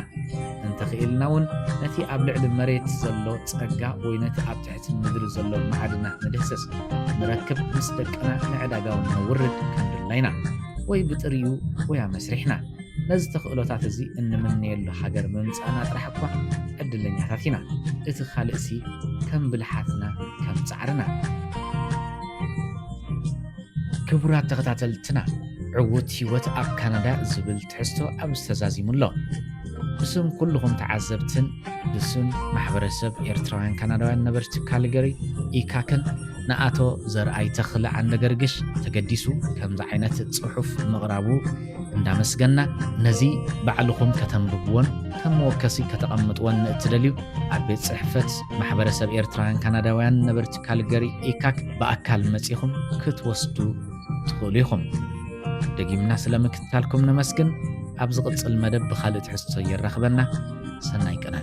እንተኽኢልና እውን ነቲ ኣብ ልዕሊ መሬት ዘሎ ጸጋ ወይ ነቲ ኣብ ትሕቲ ምድሪ ዘሎ ማዕድናት ንድህስስ። ንረክብ ምስ ደቅና ንዕዳጋ እውን ነውርድ ከም ድላይና። ወይ ብጥሪኡ ወይ ኣመስሪሕና። ነዚ ተኽእሎታት እዚ እንምነየሉ ሃገር ብምምጻእና ጥራሕ እኳ ዕድለኛታት ኢና። እቲ ካልእሲ ከም ብልሓትና ከም ጻዕርና። ክቡራት ተኸታተልትና፣ ዕዉት ህይወት ኣብ ካናዳ ዝብል ትሕዝቶ ኣብዚ ተዛዚሙ ኣሎ። ብስም ኩልኹም ተዓዘብትን ብስም ማሕበረሰብ ኤርትራውያን ካናዳውያን ነበርቲ ካልገሪ ኢካክን ንኣቶ ዘርኣይ ተኽለ ዓንደገርግሽ ተገዲሱ ከምዚ ዓይነት ጽሑፍ ምቕራቡ እንዳመስገና፣ ነዚ ባዕልኹም ከተንብብዎን ከም መወከሲ ከተቐምጥዎን ንእትደልዩ፣ ኣብ ቤት ጽሕፈት ማሕበረሰብ ኤርትራውያን ካናዳውያን ነበርቲ ካልገሪ ኢካክ ብኣካል መጺኹም ክትወስዱ ትኽእሉ ኢኹም። ደጊምና ስለ ምክትታልኩም ነመስግን። ኣብ ዝቕጽል መደብ ብኻልእ ትሕዝቶ የራኽበና። ሰናይ ቅነ።